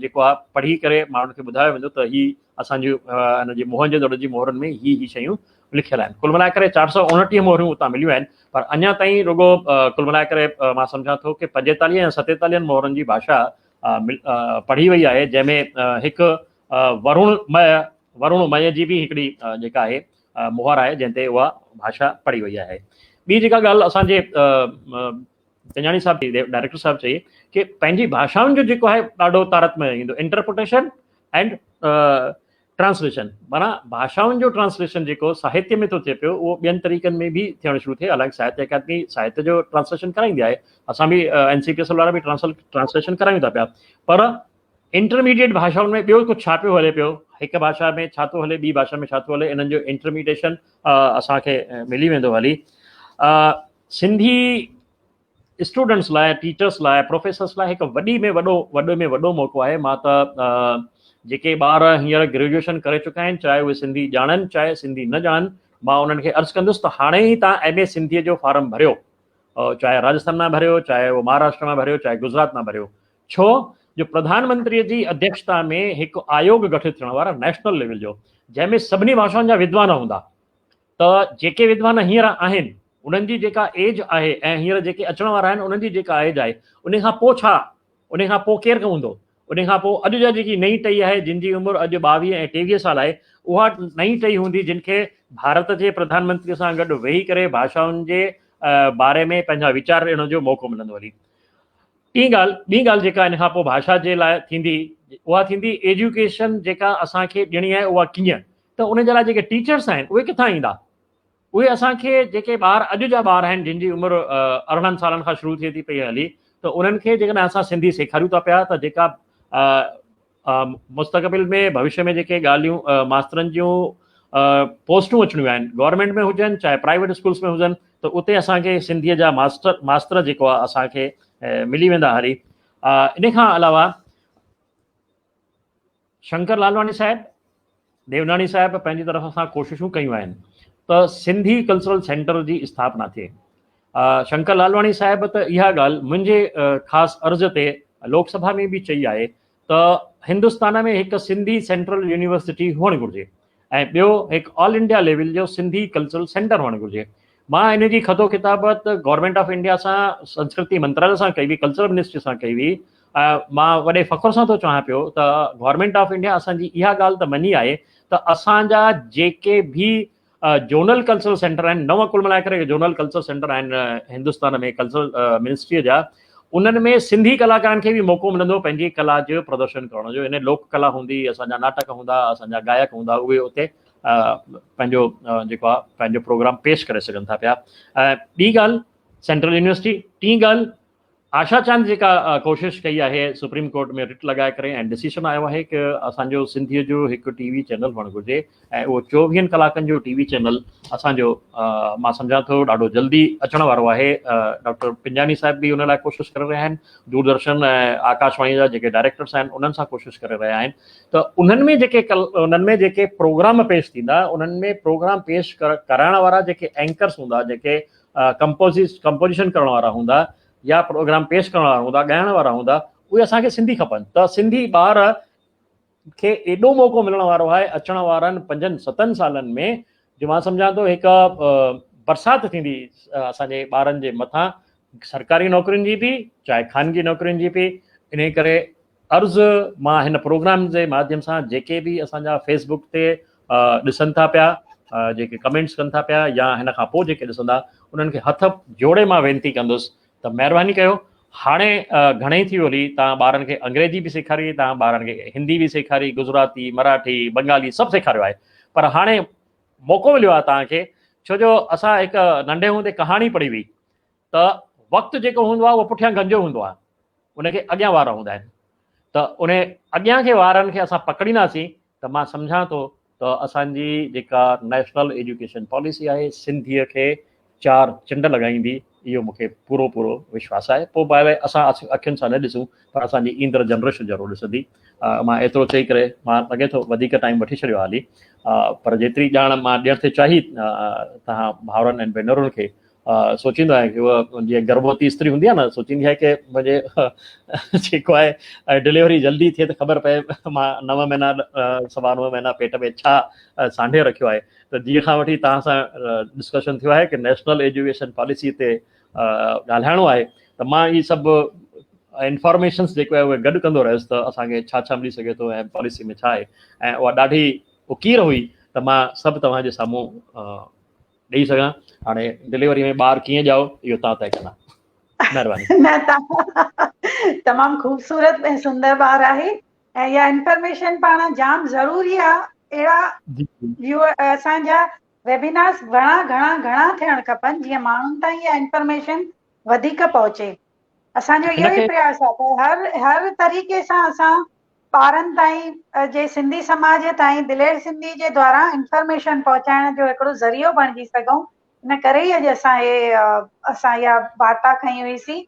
Speaker 4: جيڪو آهي پڙهي ڪري ماڻهن کي ٻڌايو ويندو ته هي اسان جي ان جي موهن جي دڙو جي مهرن ۾ هي هي شيون لکيل آهن. ڪل ملائي ڪري 429 مهرون اتان مليون آهن پر اڃا تائين رڳو ڪل ملائي ڪري مان سمجهان ٿو ڪي 45 يا 47 مهرن جي ڀاشا پڙهي وئي آهي جنهن ۾ هڪ ورڻ مئي ورڻ مئي جي به هڪڙي جيڪا آهي مهر آهي جنهن تي اها ڀاشا پڙهي وئي آهي. ٻي جيڪا ڳالهه اسان جي پنجاڻي صاحب ڊائريڪٽر صاحب چئي ڪي پنهنجي ڀاشائن جو جيڪو آهي ڏاڍو تارتميه ايندو انٽرپريٽيشن اينڊ ٽرانسليشن معنيٰ ڀاشائن جو ٽرانسليشن جيڪو ساهتيه ۾ ٿو ٿئي پيو اهو ٻين طريقن ۾ به ٿيڻ شروع ٿئي حالانڪه ساهتيه اڪادمي ساهتيه جو ٽرانسليشن ڪرائيندي آهي اسان به اين سي پي ايس وارا به ٽرانسليشن ڪرايون ٿا پيا پر انٽرميڊيٽ ڀاشائن ۾ ٻيو ڪجهه ڇا پيو هلي پيو هڪ ڀاشا ۾ ڇا ٿو هلي ٻي ڀاشا ۾ ڇا ٿو هلي انهن جو انٽرميڊيشن اسان کي ملي ويندو هلي سنڌي اسٽوڊنٽس لاء ٽيچرس لاء پروفيسرس لاء هڪ وڏي ۾ وڏو وڏي ۾ وڏو موقعو آهي مان ته جيڪي ٻار هينئر گريجوئيشن ڪري چڪا آهن چاهي اهي سنڌي ڄاڻن چاهي سنڌي نه ڄاڻن مان انهن کي عرض ڪندس ته هاڻي ئي تان ايم اي سنڌيء جو فارم ڀريو چاهي راجسٿان مان ڀريو چاهي اهو مهاراشٽر مان ڀريو چاهي گجرات مان ڀريو ڇو جو پرڌان منتري جي اڌيڪشتا ۾ هڪ آيوگ گٺت ٿيڻ وارو نيشنل ليول جو جنهن ۾ سڀني ڀاشائن جا ودوان هوندا ته جيڪي ودوان هينئر آهن انهن جي جيڪا ايج آهي ۽ هينئر جيڪي اچڻ وارا آهن انهن جي جيڪا ايج آهي انهي کان پوء ڇا؟ انهي کان پوء ڪير هوندو؟ انهي کان پوء اڄ جا جيڪي نئين ٽهي آهي جن جي عمر اڄ 22 ۽ 23 سال آهي اها نئين ٽهي هوندي جن کي ڀارت جي پرڌان منتري سان گڏ ويهي ڪري ڀاشائن جي باري ۾ پنهنجا ويچار ڏيڻ جو موقعو ملندو هلي. ٽين ڳالهه، ٻي ڳالهه جيڪا ان کان پوء ڀاشا جي لاء ٿيندي اها ٿيندي ايجوڪيشن جيڪا اسان کي ڏيڻي آهي اها ڪيئن ته ان جي لاء جيڪي ٽيچرس آهن اهي ڪٿان ايندا؟ اهي اسان کي جيڪي ٻار اڄ جا ٻار آهن جن جي عمر 18 سالن کان شروع ٿئي ٿي پئي هلي ته انهن کي جيڪڏهن اسان سنڌي سيکاريون ٿا پيا ته جيڪا مستقبل ۾ ڀوشيه ۾ جيڪي ڳالهيون ماسترن جون پوسٽون اچڻيون آهن گورنمينٽ ۾ هجن چاهي پرائيويٽ اسڪولس ۾ هجن ته اتي اسان کي سنڌيء جا ماستر ماستر جيڪو آهي اسان کي ملي ويندا هلي ان کان علاوه شنڪر لالواڻي صاحب، ديوناڻي صاحب پنهنجي طرف سان ڪوششون ڪيون آهن ته سنڌي ڪلچرل سينٽر جي اسٿاپنا ٿئي. شنڪر لالواڻي صاحب ته اها ڳالهه منهنجي خاص عرض تي لوڪ سڀا ۾ به چئي آهي ته هندستان ۾ هڪ سنڌي سينٽرل يونيورسٽي هئڻ گهرجي ۽ ٻيو هڪ آل انڊيا ليول جو سنڌي ڪلچرل سينٽر هئڻ گهرجي. مان ان جي خط و ڪتابت گورنمينٽ آف انڊيا سان سنسڪرتي منتراليه سان ڪئي هئي، ڪلچرل منسٽري سان ڪئي هئي. مان وڏي فخر سان ٿو چوان پيو ته گورنمينٽ آف انڊيا اسان جي اها ڳالهه ته مڃي آهي ته اسان جا جيڪي به زونل ڪلچرل سينٽر آهن، نو ڪل ملائي ڪري زونل ڪلچرل سينٽر آهن هندستان ۾ ڪلچرل منسٽريء جا، انهن ۾ سنڌي ڪلاڪارن کي به موقعو ملندو پنهنجي ڪلا جو پردرشن ڪرڻ جو، ان لوڪ ڪلا هوندي، اسان جا ناٽڪ هوندا، اسان جا گائڪ هوندا، اهي اتي پنهنجو جيڪو آهي پنهنجو پروگرام پيش ڪري سگهن ٿا پيا. ۽ ٻي ڳالهه سينٽرل يونيورسٽي، ٽين ڳالهه آشا چاند جيڪا ڪوشش ڪئي آهي سپريم ڪورٽ ۾ رٽ لڳائي ڪري ۽ ڊسيشن آيو آهي ڪه اسان جو سنڌيء جو هڪ ٽي وي چينل هئڻ گهرجي ۽ اهو چوويهن ڪلاڪن جو ٽي وي چينل اسان جو مان سمجهان ٿو ڏاڍو جلدي اچڻ وارو آهي. ڊاڪٽر پنجاڻي صاحب به ان لاء ڪوشش ڪري رهيا آهن، دوردرشن ۽ آڪاشواڻي جا جيڪي ڊائريڪٽرس آهن انهن سان ڪوشش ڪري رهيا آهن ته انهن ۾ جيڪي انهن ۾ جيڪي پروگرام پيش ٿيندا انهن ۾ پروگرام پيش ڪرائڻ وارا جيڪي اينڪرس هوندا، جيڪي ڪمپوزيشن ڪرڻ وارا هوندا يا پروگرام پيش ڪرڻ وارا هوندا، ڳائڻ وارا هوندا، اهي اسان کي سنڌي کپن ته سنڌي ٻار کي ايڏو موقعو ملڻ وارو آهي اچڻ وارن پنجن ستن سالن ۾ جو مان سمجهان ٿو هڪ برسات ٿيندي اسان جي ٻارن جي مٿان سرڪاري نوڪرين جي به چاهي خانگي نوڪرين جي به. انهي ڪري عرض مان هن پروگرام جي ماڌيم سان جيڪي به اسان جا فيس بڪ تي ڏسن ٿا پيا، جيڪي ڪمينٽس ڪن ٿا پيا يا هن کان پوء جيڪي ڏسندا انهن کي هٿ جوڙي مان وينتي ڪندس ته مهرباني ڪيو، هاڻي گهڻي ٿي ويو هلي، توهان ٻارن کي انگريزي به سيکاري، توهان ٻارن کي هندي به سيکاري، گجراتي، مراٺي، بنگالي سڀ سيکاريو آهي پر هاڻي موقعو مليو آهي توهان کي، ڇو جو اسان هڪ ننڍي هوندي ڪهاڻي پڙهي هئي ته وقت جيڪو هوندو آهي اهو پٺيان گنجو هوندو آهي، ان کي اڳيان وارا هوندا آهن ته ان اڳيان کي وارن کي اسان پڪڙينداسين ته مان سمجهان ٿو ته اسان جي جيڪا نيشنل ايجوڪيشن پاليسي آهي سنڌيء کي چار چنڊ لڳائيندي، اهو مون کي پورو پورو وشواس آهي. پوء ڀلي اسان اکين سان نه ڏسون پر اسان جي ايندڙ جنريشن ضرور ڏسندي. مان ايترو چئي ڪري مان لڳي ٿو وڌيڪ ٽائيم وٺي ڇڏيو آهي هلي، پر جيتري ڄاڻ مان ڏيڻ ٿي چاهي توهان ڀائرن ۽ ڀينرن کي، سوچيندو آهيان ڪي اها جيئن گرڀوتي استري هوندي آهي نه، سوچيندي آهي ڪي منهنجي جيڪو آهي ڊليوري جلدي ٿئي ته خبر پئي مان نو مهينا سوا نو مهينا پيٽ ۾ ڇا سانڍي رکيو آهي. ته جيئن کان وٺي توهان سان ڊسڪشن ٿيو آهي ڪي نيشنل ايجوڪيشن پاليسي تي ڳالهائڻو آهي ته مان هي سڀ انفارميشنس جيڪو آهي اهي گڏ ڪندو رهيس ته اسان کي ڇا ڇا ملي سگهي ٿو ۽ پاليسي ۾ ڇا آهي، ۽ اها ڏاڍي اڪير هئي ته مان سڀ توهان جي سامهون ڏئي سگهان. هاڻي ڊليوري ۾ ٻار ڪيئن ڄائو اهو توهان طئي ڪندا. مهرباني.
Speaker 2: نه تمام خوبصورت ۽ سندر ٻار آهي ۽ اها انفارميشن پاڻ جام ضروري آ. اهڙا ويو اسان جا ويبينارز گهڻا گهڻا گهڻا ٿيڻ کپن جيئن ماڻهن تائين اها انفارميشن وڌيڪ پهچي. اسان جو اهو ئي پرياس آ ته هر هر طريقي سان اسان ٻارن تائين جي سنڌي سماج تائين دلير سنڌي جي دوارا انفارميشن پهچائڻ جو هڪڙو ذريعو بڻجي سگهون، ان ڪري ئي اڄ اسان هي اسان اها وارتا کنئي هئي سين.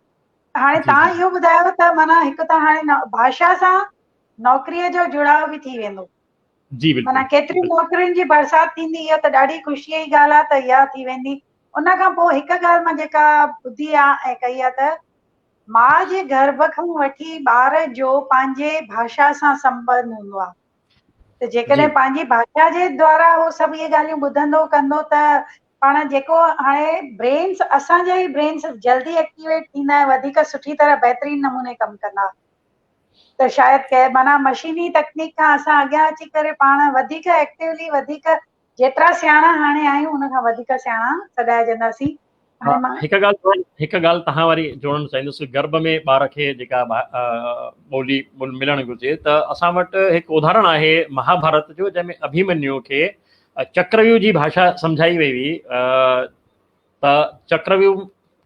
Speaker 2: هاڻي توهان اهو ٻڌايو ته معنيٰ هڪ ته هاڻي ڀاشا سان نوڪريء جو جڙاء به ٿي ويندو.
Speaker 4: جي بلڪل.
Speaker 2: معنيٰ ڪيتريون نوڪرين جي برسات ٿيندي، اهو ته ڏاڍي خوشيء جي ڳالهه آهي ته اها ٿي ويندي. ان کان پوء هڪ ڳالهه مان جيڪا ٻڌي آهي ۽ ڪئي آهي ته ماء جي گرڀ کان وٺي ٻار جو پنهنجي ڀاشا سان سنٻنڌ هوندو آهي ته جيڪڏهن پنهنجي ڀاشا جي دوارا هو سڀ اهي ڳالهيون ٻڌندو ڪندو ته پاڻ جيڪو هاڻي برينس اسان جا ئي برينس جلدي ايڪٽيويٽ ٿيندا ۽ وڌيڪ سٺي طرح بهترين نموني ڪم ڪندا ته شايد ڪنهن معنيٰ مشيني تڪنيڪ کان اسان اڳيان اچي ڪري پاڻ وڌيڪ ايڪٽيولي وڌيڪ جيترا سياڻا هاڻي آهيون ان کان وڌيڪ سياڻا سڏائجنداسين. هاڻي مان.
Speaker 4: هڪ ڳالهه هڪ ڳالهه توهان واري جوڙڻ چاهيندس، گرڀ ۾ ٻار کي جيڪا ٻولي ملڻ گهرجي ته اسان وٽ هڪ اداهرڻ آهي مهاڀارت جو جنهن ۾ اڀيمنيو کي چڪرويو جي ڀاشا سمجهائي وئي هئي ته چڪرويو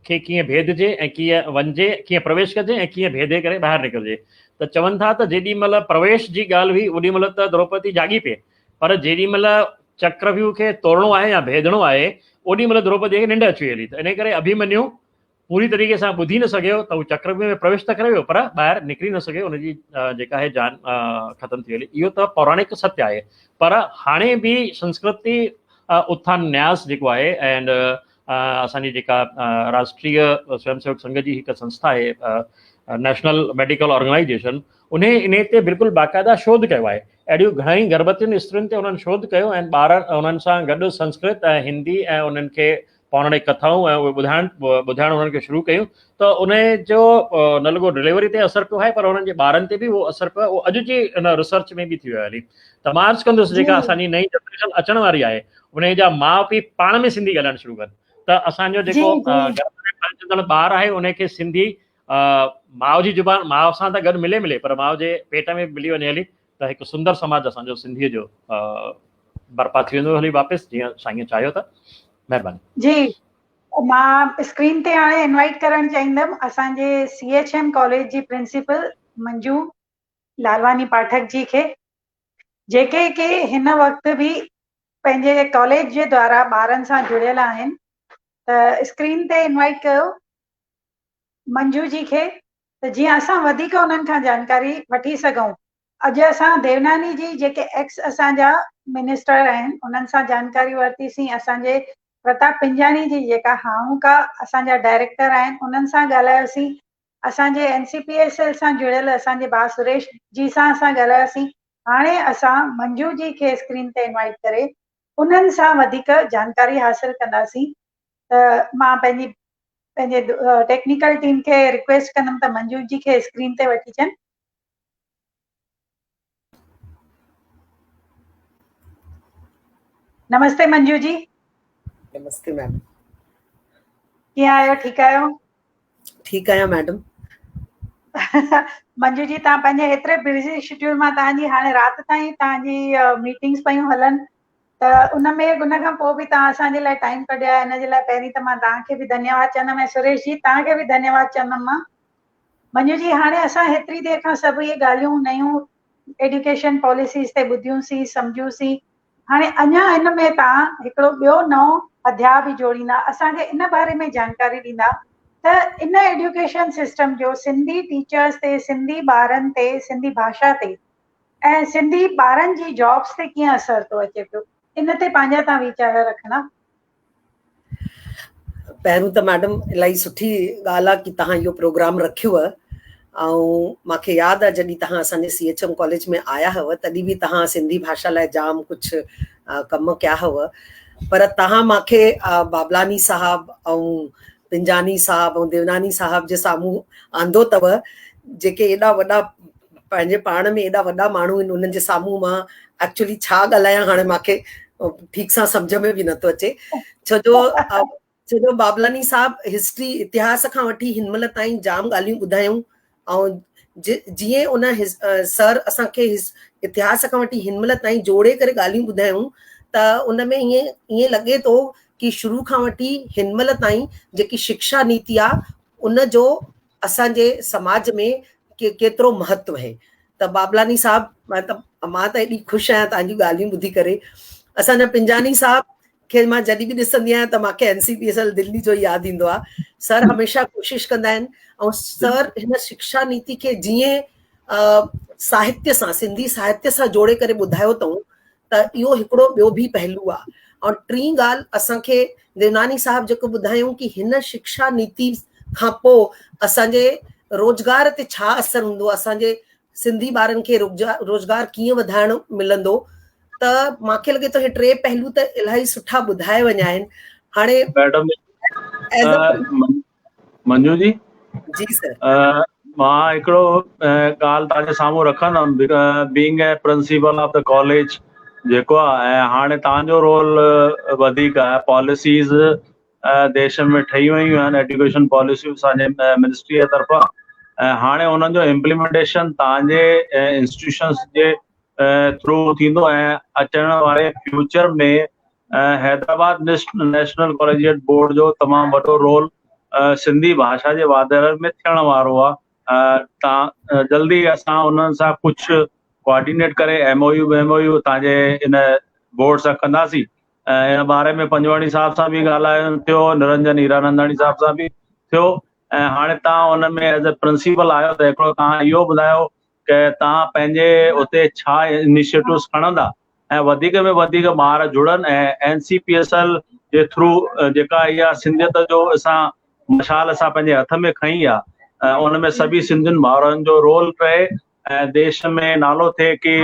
Speaker 4: کي ڪيئن ڀيدجي ۽ ڪيئن وڃجي، ڪيئن پرويش ڪجي ۽ ڪيئن ڀيدي ڪري ٻاهر نڪرجي ته چون ٿا ته جيڏي مهل پرويش جي ڳالهه هئي اوڏي مهل ته دروپدي جاڳي پئي پر جيڏي مهل چڪرويو کي توڙڻو آهي يا ڀيدڻو آهي اوڏي مهل دروپديء کي ننڊ اچي وئي هلي ته انهيء ڪري اڀيمنيو پوري طريقي سان ٻڌي نه سگهيو ته هو چڪرويو ۾ پرويش ته ڪري ويو پر ٻاهر نڪري نه سگهيو، ان جي جيڪا آهي جان ختم ٿي وئي هلي. اهو ته پوراڻڪ ستيه آهي پر هاڻي به سنسڪرتي اٿان نياس جيڪو آهي اينڊ اسان جي جيڪا راشٽريه سويم سيوڪ سنگهه جي هڪ سنسٿا آهي نيشنل ميڊيڪل آرگنائيزيشن انهي انهي تي بلڪل باقاعده شوڌ ڪيو آهي. اهڙيون گهڻائي گرڀوتين استرين تي انهن شوڌ ڪيو ۽ ٻارن انهن سان گڏ سنسڪرت ۽ هندي ۽ انهن کي پوراڻڪ ڪٿائون ۽ اهي ٻڌائڻ ٻڌائڻ انهن کي شروع ڪيون ته ان جو نه رڳو ڊليوري تي اثر پيو آهي پر انهن جي ٻارن تي به اهو اثر پيو اهو اڄ جي ان ريسرچ ۾ به ٿي ويو هلي ته مان عرض ڪندس جيڪا اسان جي نئين جنريشن اچڻ واري آهي ان جا ماء پيء پاڻ ۾ سنڌي ڳالهائڻ شروع ڪن ته اسان جو جيڪو گهر ۾ پلجندڙ ٻار آهي ان کي سنڌي ماء جي زبان ماء سان ته گڏ ملي ملي پر ماء جي پيٽ ۾ ملي وڃي هلي ته هڪ سندر سماج اسان جو سنڌيء جو برپا ٿي ويندو هلي واپس جيئن سائين چاهيو ته مهرباني.
Speaker 2: جي مان اسڪرين تي هاڻي انوائيٽ ڪرڻ چاهيندم اسان جي سي ايڇ ايم ڪاليج جي پرنسپل منجو لالواني پاٺڪ جي کي جيڪي ڪي هن وقت به پنهنجي ڪاليج جي دوارا ٻارن سان جڙيل آهن ته اسڪرين تي انوائيٽ ڪيو منجو جي کي ته جيئن اسان وڌيڪ انهن کان جانڪاري وٺي سگهون. اڄ اسان ديوناني جي جيڪي ايڪس اسان جا منسٽر آهن انهن سان جانڪاري ورتي سين، اسان جي پرتاپ پنجاڻي جي جيڪا هاڻوڪا اسان جا ڊائريڪٽر آهن انهن سان ڳالهايوسين، اسان جي N C P S L سان جڙيل اسان جي ڀاء سريش جي سان اسان ڳالهايوسين، هاڻي اسان منجو جي کي اسڪرين تي انوائيٽ ڪري انهن سان وڌيڪ جانڪاري حاصل ڪنداسين ته مان پنهنجي پنهنجي ٽيڪنيڪل ٽيم کي رڪويسٽ ڪندم ته منجو جي کي اسڪرين تي وٺي اچن. نمستي منجو جي.
Speaker 6: نمستي ميم.
Speaker 2: ڪيئن آهيو ٺيڪ آهيو؟
Speaker 6: ٺيڪ آهيان ميڊم.
Speaker 2: منجو جي توهان پنهنجي ايتري بزي شيڊيول مان توهان جي هاڻي رات تائين توهان جي ميٽنگس پيون هلن ته ان ۾ ان کان پوء به توهان اسان جي لاء ٽائيم ڪڍيو آهي ان جي لاء پهرين ته مان توهان کي به ڌنيواد چوندم ۽ سريش جي توهان کي به ڌنيواد چوندم مان منجو جي هاڻي اسان هيتري دير کان سڀ اهي ڳالهيون نيون ايڊيوڪيشن پاليسيز تي ٻڌيون سين سمجهيون سين هاڻي اڃا ان ۾ توهان هڪڙو ٻيو نئون اڌياء به جوڙيندا اسان کي ان باري ۾ جانڪاري ڏيندا ته ان ايڊيوڪيشن سسٽم جو سنڌي ٽيچرز تي سنڌي ٻارن تي سنڌي ڀاشا تي ۽ سنڌي ٻارن جي جابس تي ڪيئن اثر ٿو اچي پيو ان تي پنهنجا توهان ويچار رکندا.
Speaker 6: پهريون ته ميڊم الاهي سٺي ڳالهه آ ڪي توهان اهو پروگرام رکيو ۽ مونکي ياد آ جڏهن توهان اسان جي سي ايڇ ايم ڪاليج ۾ آيا هئو تڏهن به توهان سنڌي ڀاشا لاء جام ڪجهه ڪم ڪيا هئو پر توهان مونکي بابلاني صاحب ۽ پنجاني صاحب ۽ ديوناني صاحب جي سامهون آندو اٿو جيڪي ايڏا وڏا پنهنجي پاڻ ۾ ايڏا وڏا ماڻهو آهن انهن جي سامهون مان ايڪچولي ڇا ڳالهايان هاڻي مونکي ٺيڪ سان سمجهه ۾ به نٿو اچي ڇو جو ڇو جو بابلاني صاحب هسٽري اتهاس کان وٺي هن مهل تائين جام ڳالهيون ٻڌايون ۽ جيئن ان سر اسان کي اتهاس کان وٺي هن مهل تائين جوڙي ڪري ڳالهيون ٻڌايون ته ان ۾ ائين ائين لڳي ٿو ڪي شروع کان وٺي هن مهل تائين جيڪي شڪشا نيتي آهي ان جو اسان جي سماج ۾ ڪيترو مهتو آهي ته بابلاني صاحب مان ته مان ته ايڏي خوش آهيان توهان جون ڳالهيون ٻڌي ڪري اسان جا پنجاني صاحب کي مان جڏهن به ڏسندي آهيان ته مونکي N C P S L Delhi جو ياد ايندو آهي سر هميشه ڪوشش ڪندا آهن ۽ سر هن شڪشا نيتي کي جيئن ساهتيه سان سنڌي ساهتيه سان جوڙي ڪري ٻڌايو اٿئون ته اهو هڪڙو ٻيو به پهلو آ ۽ ٽين ڳالهه اسان کي ديوناني صاحب جيڪو ٻڌايائون ڪي هن شڪشا نيتي کان پوء اسان جي روزگار تي ڇا اثر هوندو اسان جي سنڌي ٻارن کي روزگار ڪيئن وڌائڻ ملندو ته مونکي لڳي ٿو هي ٽي پهلو ته الاهي سٺا ٻڌايا وڃا آهن هاڻي
Speaker 3: ميڊم منجو جي
Speaker 6: جي سر
Speaker 3: مان هڪڙو ڳالهه توهان جي سامهون رکندم being a principal of the college جيڪو آهي ۽ هاڻي توهان جو رول وڌيڪ آهي پاليسيز ديش ۾ ٺهي ويون آهن ايڊيوڪيشن پاليسيون اسان جي منسٽري جي طرفان ۽ هاڻي انهن جو امپليمينٽيشن توهان جي انسٽيٽيوشنس جي ٿرو ٿيندو ۽ اچڻ واري future ۾ Hyderabad national collegiate board جو تمام وڏو رول سنڌي ڀاشا جي واڌاري ۾ ٿيڻ وارو آهي تان جلدي اسان انهن سان ڪجهه ڪوآرڊينيٽ ڪري ايم او يو ويم او يو تان جي ان بورڊ سان ڪنداسين ۽ ان باري ۾ پنجواڻي صاحب سان به ڳالهائڻ ٿيو نرنجن هيراننداڻي صاحب سان به ٿيو ۽ هاڻي تان ان ۾ ايز اي پرنسپل آهيو ته هڪڙو تان اهو ٻڌايو ته تان پنهنجي اتي ڇا انيشيٽوز کڻندا ۽ وڌيڪ ۾ وڌيڪ ٻار جڙن ۽ N C P S L جي ٿرو جيڪا اها سنڌيت جو اسان مشال اسان پنهنجي هٿ ۾ کنئي آ ۽ ان ۾ سڀئي سنڌين ڀائرن جو رول رهي ۽ ديش ۾ نالو ٿئي ڪي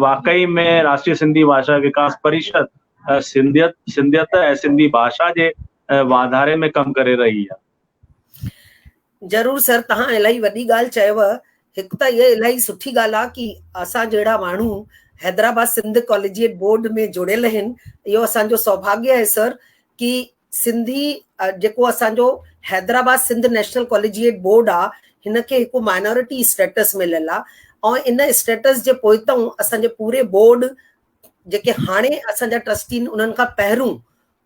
Speaker 3: واقعي ۾ راشٽري سنڌي ڀاشا وڪاس پريشد سنڌيت سنڌيت ۽ سنڌي ڀاشا جي واڌاري ۾ ڪم ڪري رهي آهي.
Speaker 6: ضرور سر توهان الاهي وڏي ڳالهه چيو هڪ ته اها الاهي سٺي ڳالهه آهي ڪي اسان جهڙا ماڻهو حيدرآباد سنڌ ڪاليجيئيٽ بورڊ ۾ جڙيل آهن اهو اسان جو سوڀاڳيه آهي سر ڪي سنڌي جيڪو اسان جو Hyderabad Sindh national collegiate board آ هن کي هڪ مائنورٽي اسٽيٽس مليل آ ۽ ان اسٽيٽس جي پوئتئون اسان جي پوري بورڊ جيڪي هاڻي اسان جا ٽرسٽي آهن انهن کان پهرون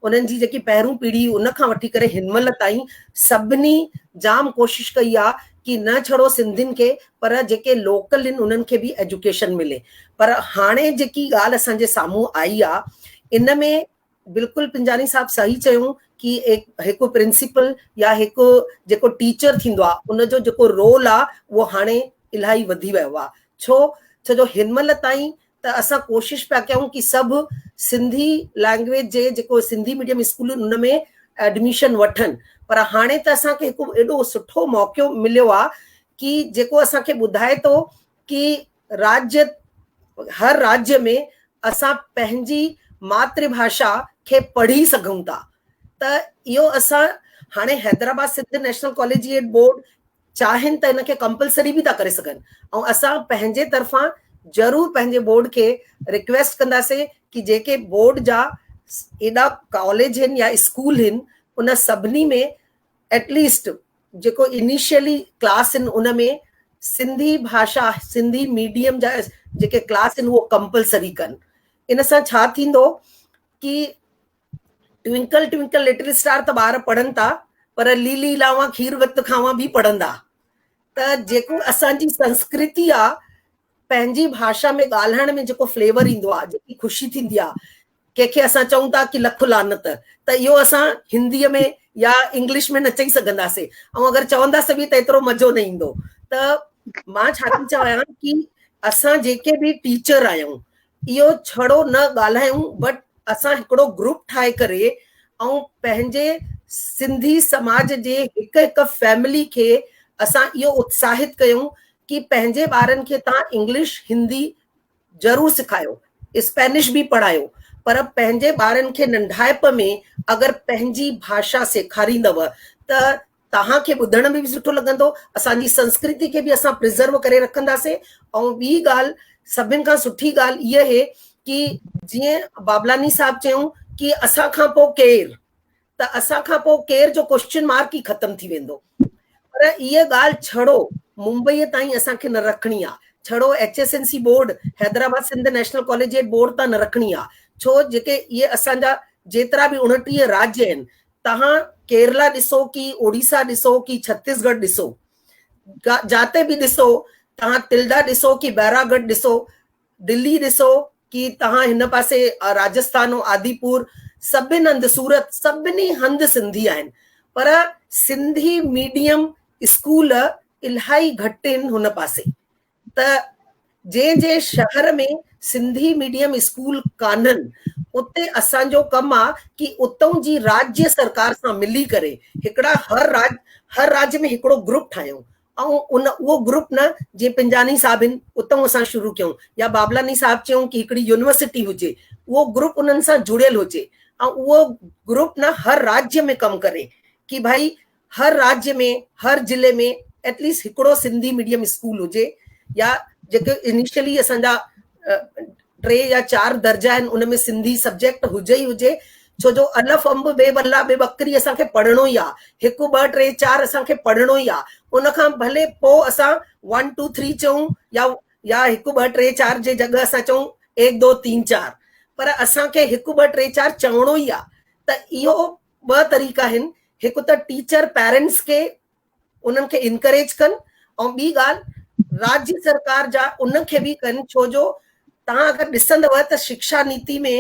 Speaker 6: انهن جي جيڪي پهرون پيڙهي ان کان وٺي ڪري هن مهل تائين سڀني جام ڪوشش ڪئي آ ڪي نه ڇڙو سنڌين کي پر جيڪي لوڪل آهن انهن کي به ايجوڪيشن ملي پر هاڻي جيڪي ڳالهه اسان جي سامهون آئي آ ان ۾ بلڪل پنجاني صاحب صحيح چيون ڪي هڪ پرنسپل يا هڪ جيڪو ٽيچر ٿيندو آ ان جو جيڪو رول آ اهو هاڻي الاهي وڌي ويو آ ڇو ڇو جو هن مهل تائين ته اسان ڪوشش پيا ڪيون ڪي سڀ سنڌي لينگويج جي جيڪو سنڌي ميڊيم اسڪول ان ۾ ايڊميشن وٺن پر هاڻي ته اسان کي هڪ ايڏو سٺو موقعو مليو آ ڪي جيڪو اسان کي ٻڌائي ٿو ڪي راجيه هر راجيه ۾ اسان پنهنجي ماتر ڀاشا کي پڙهي سگهون ٿا ته اهو اسان هاڻي Hyderabad Sindh national collegiate board چاهين ته ان کي ڪمپلسري به ٿا ڪري سگهن ۽ اسان پنهنجي طرفان ضرور پنهنجي بورڊ کي رڪويسٽ ڪنداسين ڪي جيڪي بورڊ جا ايڏا ڪاليج آهن يا اسڪول آهن ان سڀني ۾ ايٽ ليسٽ جيڪو انيشلي ڪلاس آهن ان ۾ سنڌي ڀاشا سنڌي ميڊيم جا جيڪي ڪلاس آهن اهو ڪمپلسري ڪن ان سان ڇا ٿيندو ڪي ٽوئنڪل ٽوئنڪل لٽل اسٽار ته ٻار پڙهن ٿا پر ليلي لاوان کير وت کاوان به پڙهندا ته جيڪو اسان جي سنسڪرتي آ پنهنجي ڀاشا ۾ ڳالهائڻ ۾ جيڪو فليور ايندو آ جيڪي خوشي ٿيندي آ ڪنهن کي اسان چئون ٿا ڪي لک لعنت ته اهو اسان هنديء ۾ يا انگلش ۾ نه چئي سگهنداسين ۽ اگر چونداسين به ته ايترو مزو نه ايندو ته مان ڇا ٿي چوان ڪي اسان جيڪي به ٽيچر آهيون اهو ڇڙو نه ڳالهايون بٽ اسان هڪڙو گروپ ٺاهي ڪري ۽ پنهنجي سنڌي سماج جي هڪ هڪ فيملي کي اسان اهو اتساهت ڪيون ڪي پنهنجي ٻارن کي تان انگلش هندي ضرور سکايو، اسپينش به پڙهايو پر پنهنجي ٻارن کي ننڍائپ ۾ اگر پنهنجي ڀاشا سيکاريندؤ ته توهان کي ٻڌڻ ۾ به سٺو لڳندو، اسان جي سنسڪرتي کي به اسان پرزرو ڪري رکنداسين ۽ ٻي ڳالهه سڀن کان سٺي ڳالهه اها آهي ڪي جيئن بابلاني صاحب چيون ڪي اسان کان پوء ڪير؟ ته اسان کان پوء ڪير جو ڪوشچن مارڪ ئي ختم ٿي ويندو پر اها ڳالهه ڇڙو ممبئي تائين اسان کي نه رکڻي آ ڇڙو H S N C board Hyderabad Sindh national collegiate board تان نه رکڻي آ ڇو جيڪي اهي اسان جا جيترا به 29 راجيه آهن تهان ڪيرلا ڏسو ڪي اوڙيسا ڏسو ڪي ڇتيسڳڙهه ڏسو جاتي به ڏسو تهان تلدا ڏسو ڪي بيراڳڙهه ڏسو دلي ڏسو ڪي توهان هن پاسي راجسٿان آديپور سڀن هنڌ سورت سڀني هنڌ سنڌي آهن پر سنڌي ميڊيم اسڪول الاهي گهٽ آهن هن پاسي ته جنهن جنهن شهر ۾ سنڌي ميڊيم اسڪول ڪانهن اتي اسان جو ڪم آ ڪي اتون جي راجيه سرڪار سان ملي ڪري هڪڙا هر راج هر راجيه ۾ هڪڙو گروپ ٺاهيون ۽ ان اهو گروپ نه جيئن پنجاني صاحب هن اتئون اسان شروع ڪيون يا بابلاني صاحب چيون ڪي هڪڙي يونيورسٽي هجي اهو گروپ انهن سان جڙيل هجي ۽ اهو گروپ نه هر راجيه ۾ ڪم ڪري ڪي ڀائي هر راجيه ۾ هر ضلعي ۾ ايٽ ليسٽ هڪڙو سنڌي ميڊيم اسڪول هجي يا جيڪي انيشلي اسان جا ٽي يا چار درجا آهن ان ۾ سنڌي سبجيڪٽ هجي ئي هجي ڇو جو الف انب بي بلا بي ٻڪري اسان کي پڙهڻو ئي آ هڪ ٻه ٽي چار اسان کي پڙهڻو ئي آ ان کان ڀلي پو اسان ون ٽو ٿري چئون يا يا هڪ ٻه ٽي چار جي جڳهه اسان چئون ايڪ دو تين چار پر اسان کي هڪ ٻه ٽي چار چوڻو ئي آ ته اهو ٻه طريقا آهن هڪ ته ٽيچر پيرنٽس کي انهن کي انڪريج ڪن ۽ ٻي ڳالهه راجيه سرڪار جا ان کي به ڪن ڇو جو توهان اگر ڏسندؤ ته شڪشا نيتي ۾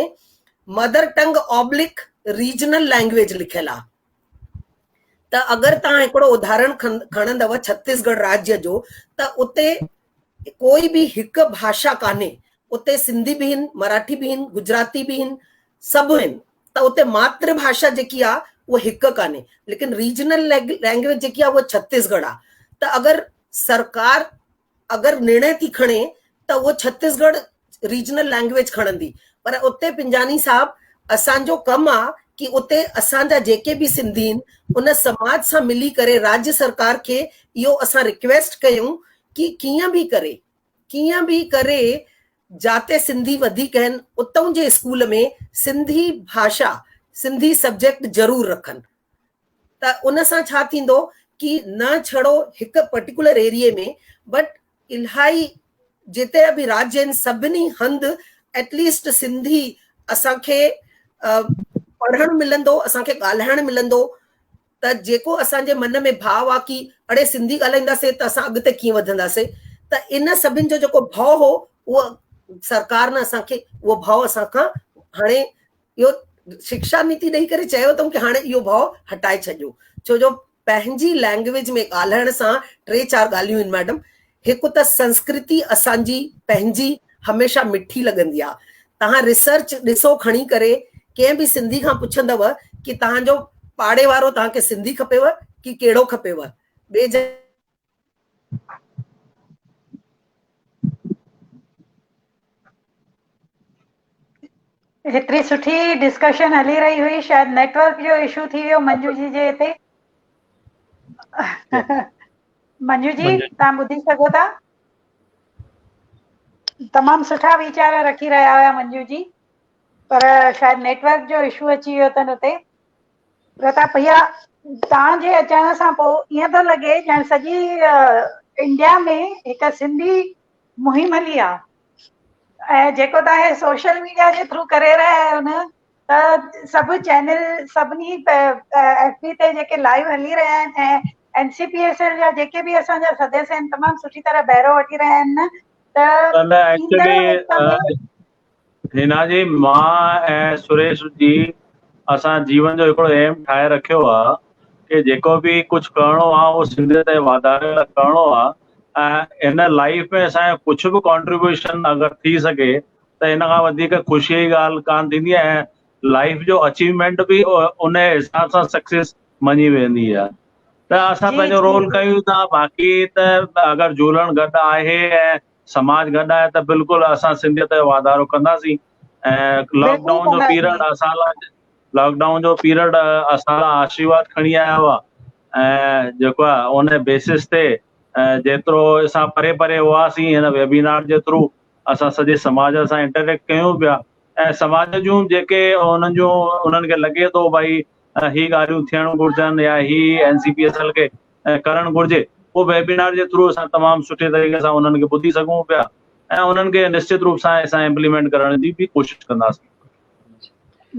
Speaker 6: mother tongue oblique regional language لکيل آ ته اگر توهان هڪڙو اداهرڻ کڻندؤ ڇتيسڳڙهه راجيه جو ته اتي ڪوئي به هڪ ڀاشا ڪانهي اتي سنڌي به هن مراٺي به هن گجراتي به هن سڀ هن ته اتي ماتر ڀاشا جيڪي آ اها هڪ ڪانهي ليڪن ريجنل لينگويج جيڪي آ اها ڇتيسڳڙهه آ ته اگر سرڪار اگر نرڻي ٿي کڻي ته اهو ڇتيسڳڙهه ريجنل لينگويج کڻندي پر اتي پنجاني صاحب اسان جو ڪم آ ڪي اتي اسان جا جيڪي به سنڌي آهن ان سماج سان ملي ڪري راجيه سرڪار کي اهو اسان رڪويسٽ ڪيون ڪي ڪيئن به ڪري ڪيئن به ڪري جاتي سنڌي وڌيڪ آهن اتئون جي اسڪول ۾ سنڌي ڀاشا سنڌي سبجيڪٽ ضرور رکن ته ان سان ڇا ٿيندو ڪي نه ڇڙو هڪ پرٽيڪولر ايريي ۾ بٽ الهائي جتي به راجيه آهن سڀني هنڌ ايٽليسٽ سنڌي اسان کي پڙهڻ ملندو اسان کي ڳالهائڻ ملندو ته جيڪو اسان جي من ۾ ڀاء آ ڪي اڙي سنڌي ڳالهائينداسي ته اسان اڳتي ڪيئن وڌنداسي ته ان سڀن جو جيڪو ڀؤ هو اهو سرڪار نه اسان کي اهو ڀؤ اسان کان هاڻي اهو شڪشا نيتي ڏئي ڪري چيو اٿئون ڪي هاڻي اهو ڀؤ هٽائي ڇڏيو ڇو جو پنهنجي لينگويج ۾ ڳالهائڻ سان ٽي چار ڳالهيون آهن ميڊم هڪ ته سنسڪرتي اسان جي پنهنجي هميشه مٺي لڳندي آهي توهان ريسرچ ڏسو کڻي ڪري ڪنهن به سنڌي کان پڇندو ڪي توهان جو پاڙي وارو توهان کي سنڌي کپيو ڪي ڪهڙو کپيو ٻي
Speaker 2: هيتري سٺي ڊسڪشن هلي رهي هئي شايد نيٽورڪ جو اشو ٿي ويو منجو جي جي هتي منجو جي توهان ٻڌي سگهو ٿا تمام سٺا ويچار رکي رهيا هيا منجو جي پر شايد نيٽورڪ جو اشو اچي ويو اٿن اتي پرتاپ ڀيا توهان جي اچڻ سان پوء ائين ٿو لڳي ڄڻ سڄي انڊيا ۾ هڪ سنڌي مهم هلي آ ۽ جيڪو توهان هي سوشل ميڊيا جي ٿرو ڪري رهيا آهيو نه ته سڀ چينل سڀني ايف بي تي جيڪي لائيو هلي رهيا آهن ۽ N C P S L جا جيڪي به اسان جا سدسيه آهن تمام سٺي طرح بهرو وٺي رهيا آهن نه ته
Speaker 3: نه ايڪچولي هينا جي مان ۽ سريش جي اسان جيون جو هڪڙو ايم ٺاهي رکيو آ ڪي جيڪو به ڪجهه ڪرڻو آ اهو سنڌيت جي واڌاري لاء ڪرڻو آ ۽ هن لائيف ۾ اسان جو ڪجهه به ڪانٽريبيوشن اگر ٿي سگهي ته ان کان وڌيڪ خوشي جي ڳالهه ڪانه ٿيندي ۽ لائيف جو اچيومينٽ به ان حساب سان سڪسيس مڃي ويندي آ ته اسان پنهنجو رول ڪيون ٿا باقي ته اگر جهولڻ گڏ آهي ۽ سماج گڏ آهي ته بلڪل اسان سنڌيت جو واڌارو ڪنداسين ۽ لاڪ ڊائون جو پيريڊ اسان لاء لاڪ ڊائون جو پيريڊ اسان لاء آشيرواد کڻي آيو آهي ۽ جيڪو آهي ان بيسس تي جيترو اسان پري پري هئاسين هن ويبينار جي ٿرو اسان سڄي سماج سان انٽريڪٽ ڪيون پيا ۽ سماج جون جيڪي انهن جون انهن کي لڳي ٿو ڀائي هي ڳالهيون ٿيڻ گهرجن يا هي N C P S L کي ڪرڻ گهرجي پوء ويبينار جي ٿرو اسان تمام سٺي طريقي سان انهن کي ٻڌي سگهون پيا ۽ انهن کي نشچت روپ سان اسان امپليمينٽ ڪرڻ جي به ڪوشش ڪنداسين.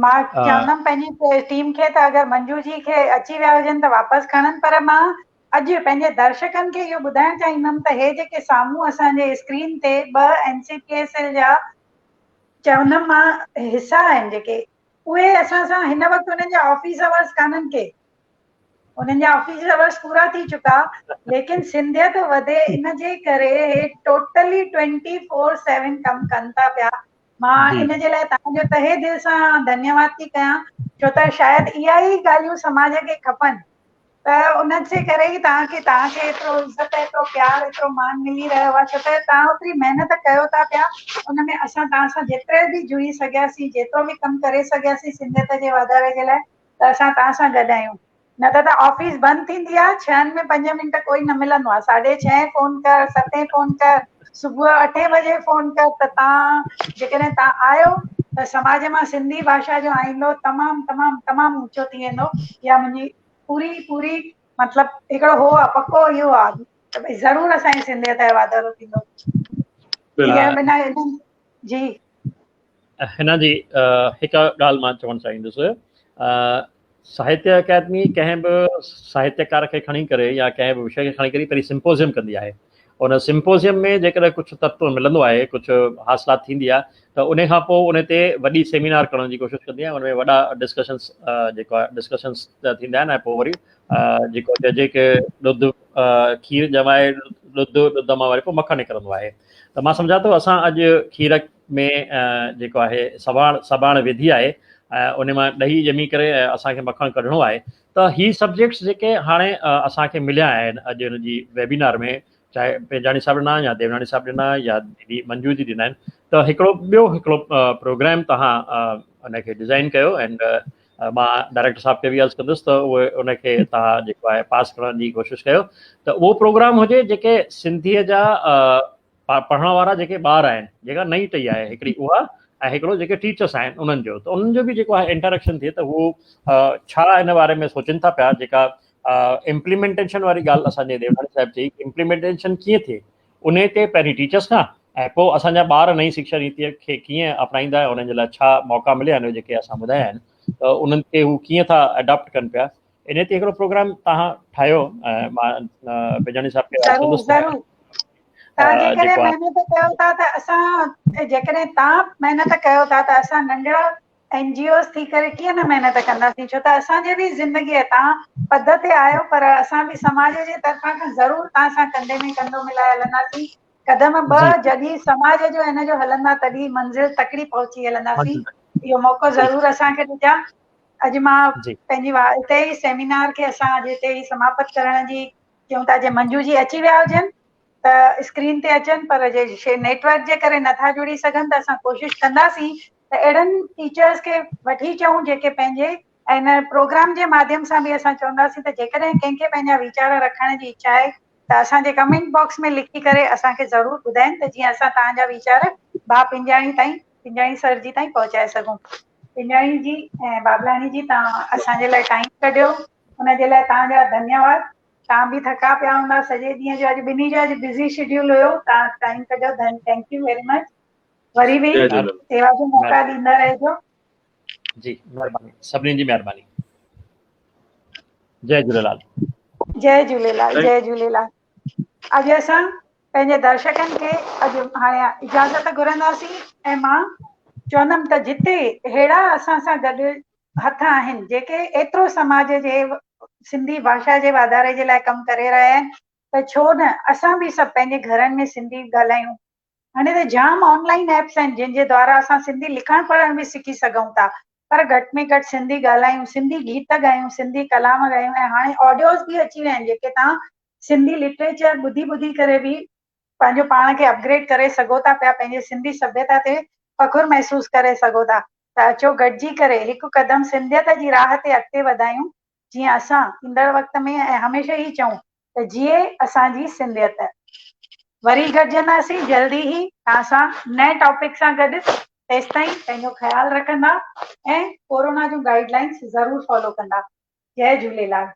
Speaker 2: مان چوندم پنهنجي ٽيم کي ته اگر منجو جي کي اچي ويا هجن ته واپس کڻن پر مان اڄ پنهنجي درشڪن کي اهو ٻڌائڻ چاهيندم ته هي جيڪي سامهون اسان جي اسڪرين تي ٻه N C P S L جا چوندم مان حصا آهن جيڪي اهي اسان سان هن وقت انهن جا آفيس آورس ڪانهن ڪي انهن جا آفيس آورس پورا ٿي چڪا ليڪن سنڌيت وڌي ان جي ڪري هي ٽوٽلي 24/7 ڪم ڪن ٿا پيا مان ان جي لاء توهان جو تهه دل سان ڌنيواد ٿي ڪيان ڇو ته شايد اها ئي ڳالهيون سماج کي کپن ته ان جي ڪري ئي توهان کي توهان کي ايترو عزت ايترو پيار ايترو مان ملي رهيو آهي ڇو ته توهان اوتري محنت ڪيو ٿا پيا ان ۾ اسان توهان سان جيتري به جڙي سگهياسين جيترو به ڪم ڪري سگهياسين سنڌيت جي واڌاري جي لاء ته اسان توهان سان گڏ آهيون. نه ته ته آفيس بند ٿيندي آ ڇهن ۾ پنج منٽ ڪوئي نه ملندو آ ساڍي ڇهين فون ڪر ستين فون ڪر صبح جو اٺين بجي فون ڪر ته توهان جيڪڏهن توهان آيو ته سماج مان سنڌي ڀاشا جو آئيندو تمام تمام تمام اوچو ٿي ويندو اها منهنجي پوري پوري مطلب هڪڙو هو آ پڪو اهو آ ته ڀئي ضرور اسان جي سنڌيت جو واڌارو ٿيندو بنا جي.
Speaker 4: هن جي هڪ ڳالهه مان چوڻ چاهيندس ساهتيه اڪيڊمي ڪنهن به ساهتيڪار کي کڻي ڪري يا ڪنهن به وشي کي کڻي ڪري پهرين سمپوزيم ڪندي آهي ان سمپوزيم ۾ جيڪڏهن ڪجهه تتو ملندو آهي ڪجهه حاصلات ٿيندي آهي ته ان کان پوء ان تي وڏي سيمينار ڪرڻ جي ڪوشش ڪندي آهي ان ۾ وڏا ڊسڪشنس جيڪو آهي ڊسڪشنس ٿيندا آهن ۽ پوء وري جيڪو چئجي ڪي ڏڌ کير ڄمائي ڏڌ ڏڌ مان وري پوء مکڻ نڪرندو آهي ته مان سمجهان ٿو اسان اڄ کير ۾ جيڪو آهي سڀاڻ سڀاڻ وڌي آهي ۽ ان مان ڏهي ڄمي ڪري اسان کي مکڻ ڪڍڻو آهي ته هي سبجيڪٽس جيڪي هاڻي اسان کي مليا آهن اڄ ان جي ويبينار ۾ چاهي پنجاڻي صاحب ڏنا يا ديوناڻي صاحب ڏنا يا ديدي منجو جي ڏنا آهن ته هڪڙو ٻيو هڪڙو پروگرام توهان ان کي ڊزائن ڪيو اينڊ مان ڊائريڪٽر صاحب کي به عرض ڪندس ته اهي ان کي توهان جيڪو آهي پاس ڪرڻ جي ڪوشش ڪيو ته اهو پروگرام هجي جيڪي سنڌيء جا پڙهڻ وارا جيڪي ٻار آهن جيڪا نئين ٽهي آهي هڪڙي اها ۽ هڪڙو جيڪي ٽيچرس آهن انهن جو ته انهن جو به جيڪو آهي انٽريڪشن ٿئي ته هو ڇا ان باري ۾ سوچن ٿا پيا جيڪا امپليمينٽيشن واري ڳالهه اسان جي ديوناڻي صاحب چئي امپليمينٽيشن ڪيئن ٿئي انهي تي پهرين ٽيچرس کان ۽ پوء اسان جا ٻار نئين شڪشا نيتي کي ڪيئن اپنائيندا ۽ انهن جي لاء ڇا موقعا مليا آهن جيڪي اسان ٻڌايا آهن ته انهن کي هو ڪيئن ٿا اڊاپٽ ڪن پيا انهي تي هڪڙو پروگرام توهان ٺاهيو ۽ مان بجاڻي صاحب کي عرض ڪندس
Speaker 2: ضرور توهان جيڪڏهن محنت ڪيو ٿا ته اسان جيڪڏهن توهان محنت ڪيو ٿا ته اسان ننڍڙا اين جي اوز ٿي ڪري ڪيئن نه محنت ڪنداسين ڇو ته اسان جي به زندگي آهي توهان پد تي آهيو پر اسان به سماج جي طرفان کان ضرور توهان سان ڪنڌي ۾ ڪنڌو ملائي هلنداسين قدم ٻه جڏهن سماج جو ان جو هلندا تڏهن منزل تڪڙي پهچي هلنداسين اهو موقعو ضرور اسان کي ڏجا اڄ مان پنهنجي هتي ئي سيمينار کي اسان اڄ هتي ئي سماپت ڪرڻ جي چئون ٿا جي منجو جي اچي ويا هجن ته اسڪرين تي اچن پر جي نيٽورڪ جي ڪري نٿا جڙي سگهن ته اسان ڪوشش ڪنداسين ته اهڙن ٽيچرس کي وٺي اچون جيڪي پنهنجي ان پروگرام جي ماڌيم سان به اسان چونداسين ته جيڪڏهن ڪنهن کي پنهنجا ويچار رکڻ جي اڇا آهي ته اسان جي ڪمينٽ باڪس ۾ لکي ڪري اسان کي ضرور ٻڌائين ته جيئن اسان توهان جا ويچار ڀا پنجاڻي تائين پنجاڻي سر جي تائين پهچائي سگهون پنجاڻي جي ۽ بابلاڻي جي توهان اسان جي لاء ٽائيم ڪڍيو ان جي لاء توهان جا ڌنيواد توهان به ٿڪا پيا هوندا سڄي ڏينهن جو اڄ ٻنهي جو اڄ بزي شيڊيول هيو توهان ٽائيم ڪڍيو thank you very much وري به سيوا جو موقعا ڏيندا رهجو.
Speaker 4: جي مهرباني سڀني جي مهرباني جئي جهوليلال.
Speaker 2: جئي جهوليلال جئي جهوليلال اڄ اسان پنهنجي درشڪن کي اڄ هاڻي اجازت گهرنداسين ۽ مان چوندم ته جتي ههڙا اسان سان گڏ هٿ آهن جيڪي ايترو سماج جي سنڌي ڀاشا جي واڌاري جي لاء ڪم ڪري رهيا آهن ته ڇو نه اسان به سڀ پنهنجي گهرن ۾ سنڌي ڳالهايون هاڻي ته جام آن لائن ايپس آهن جن جي دوارا اسان سنڌي لکڻ پڙهڻ به سکي سگهون ٿا پر گهٽ ۾ گهٽ سنڌي ڳالهايون سنڌي گيت ڳايون سنڌي ڪلام ڳايون ۽ هاڻي آڊيوز به اچي ويا آهن جيڪي توهان سنڌي لٽريچر ٻڌي ٻڌي ڪري به پنهنجو پاڻ کي اپگريڊ ڪري سگهو ٿا پيا پنهنجي سنڌي سڀيتا تي فخر محسوس ڪري سگهو ٿا ته اچو گڏجي ڪري هڪ قدم سنڌيت جي راهه تي اڳتي وڌايون جيئن اسان ايندڙ وقت ۾ ۽ هميشه هي چئون ته جيئي اسان جي سنڌيت. وري گڏجنداسين جلدي ئي توهان سان نئين ٽاپڪ سان گڏ تيستائين پنهنجو خيال رکندا ۽ ڪورونا جون گائيڊ لائنس ضرور فالو ڪندا. جئي جهوليلال.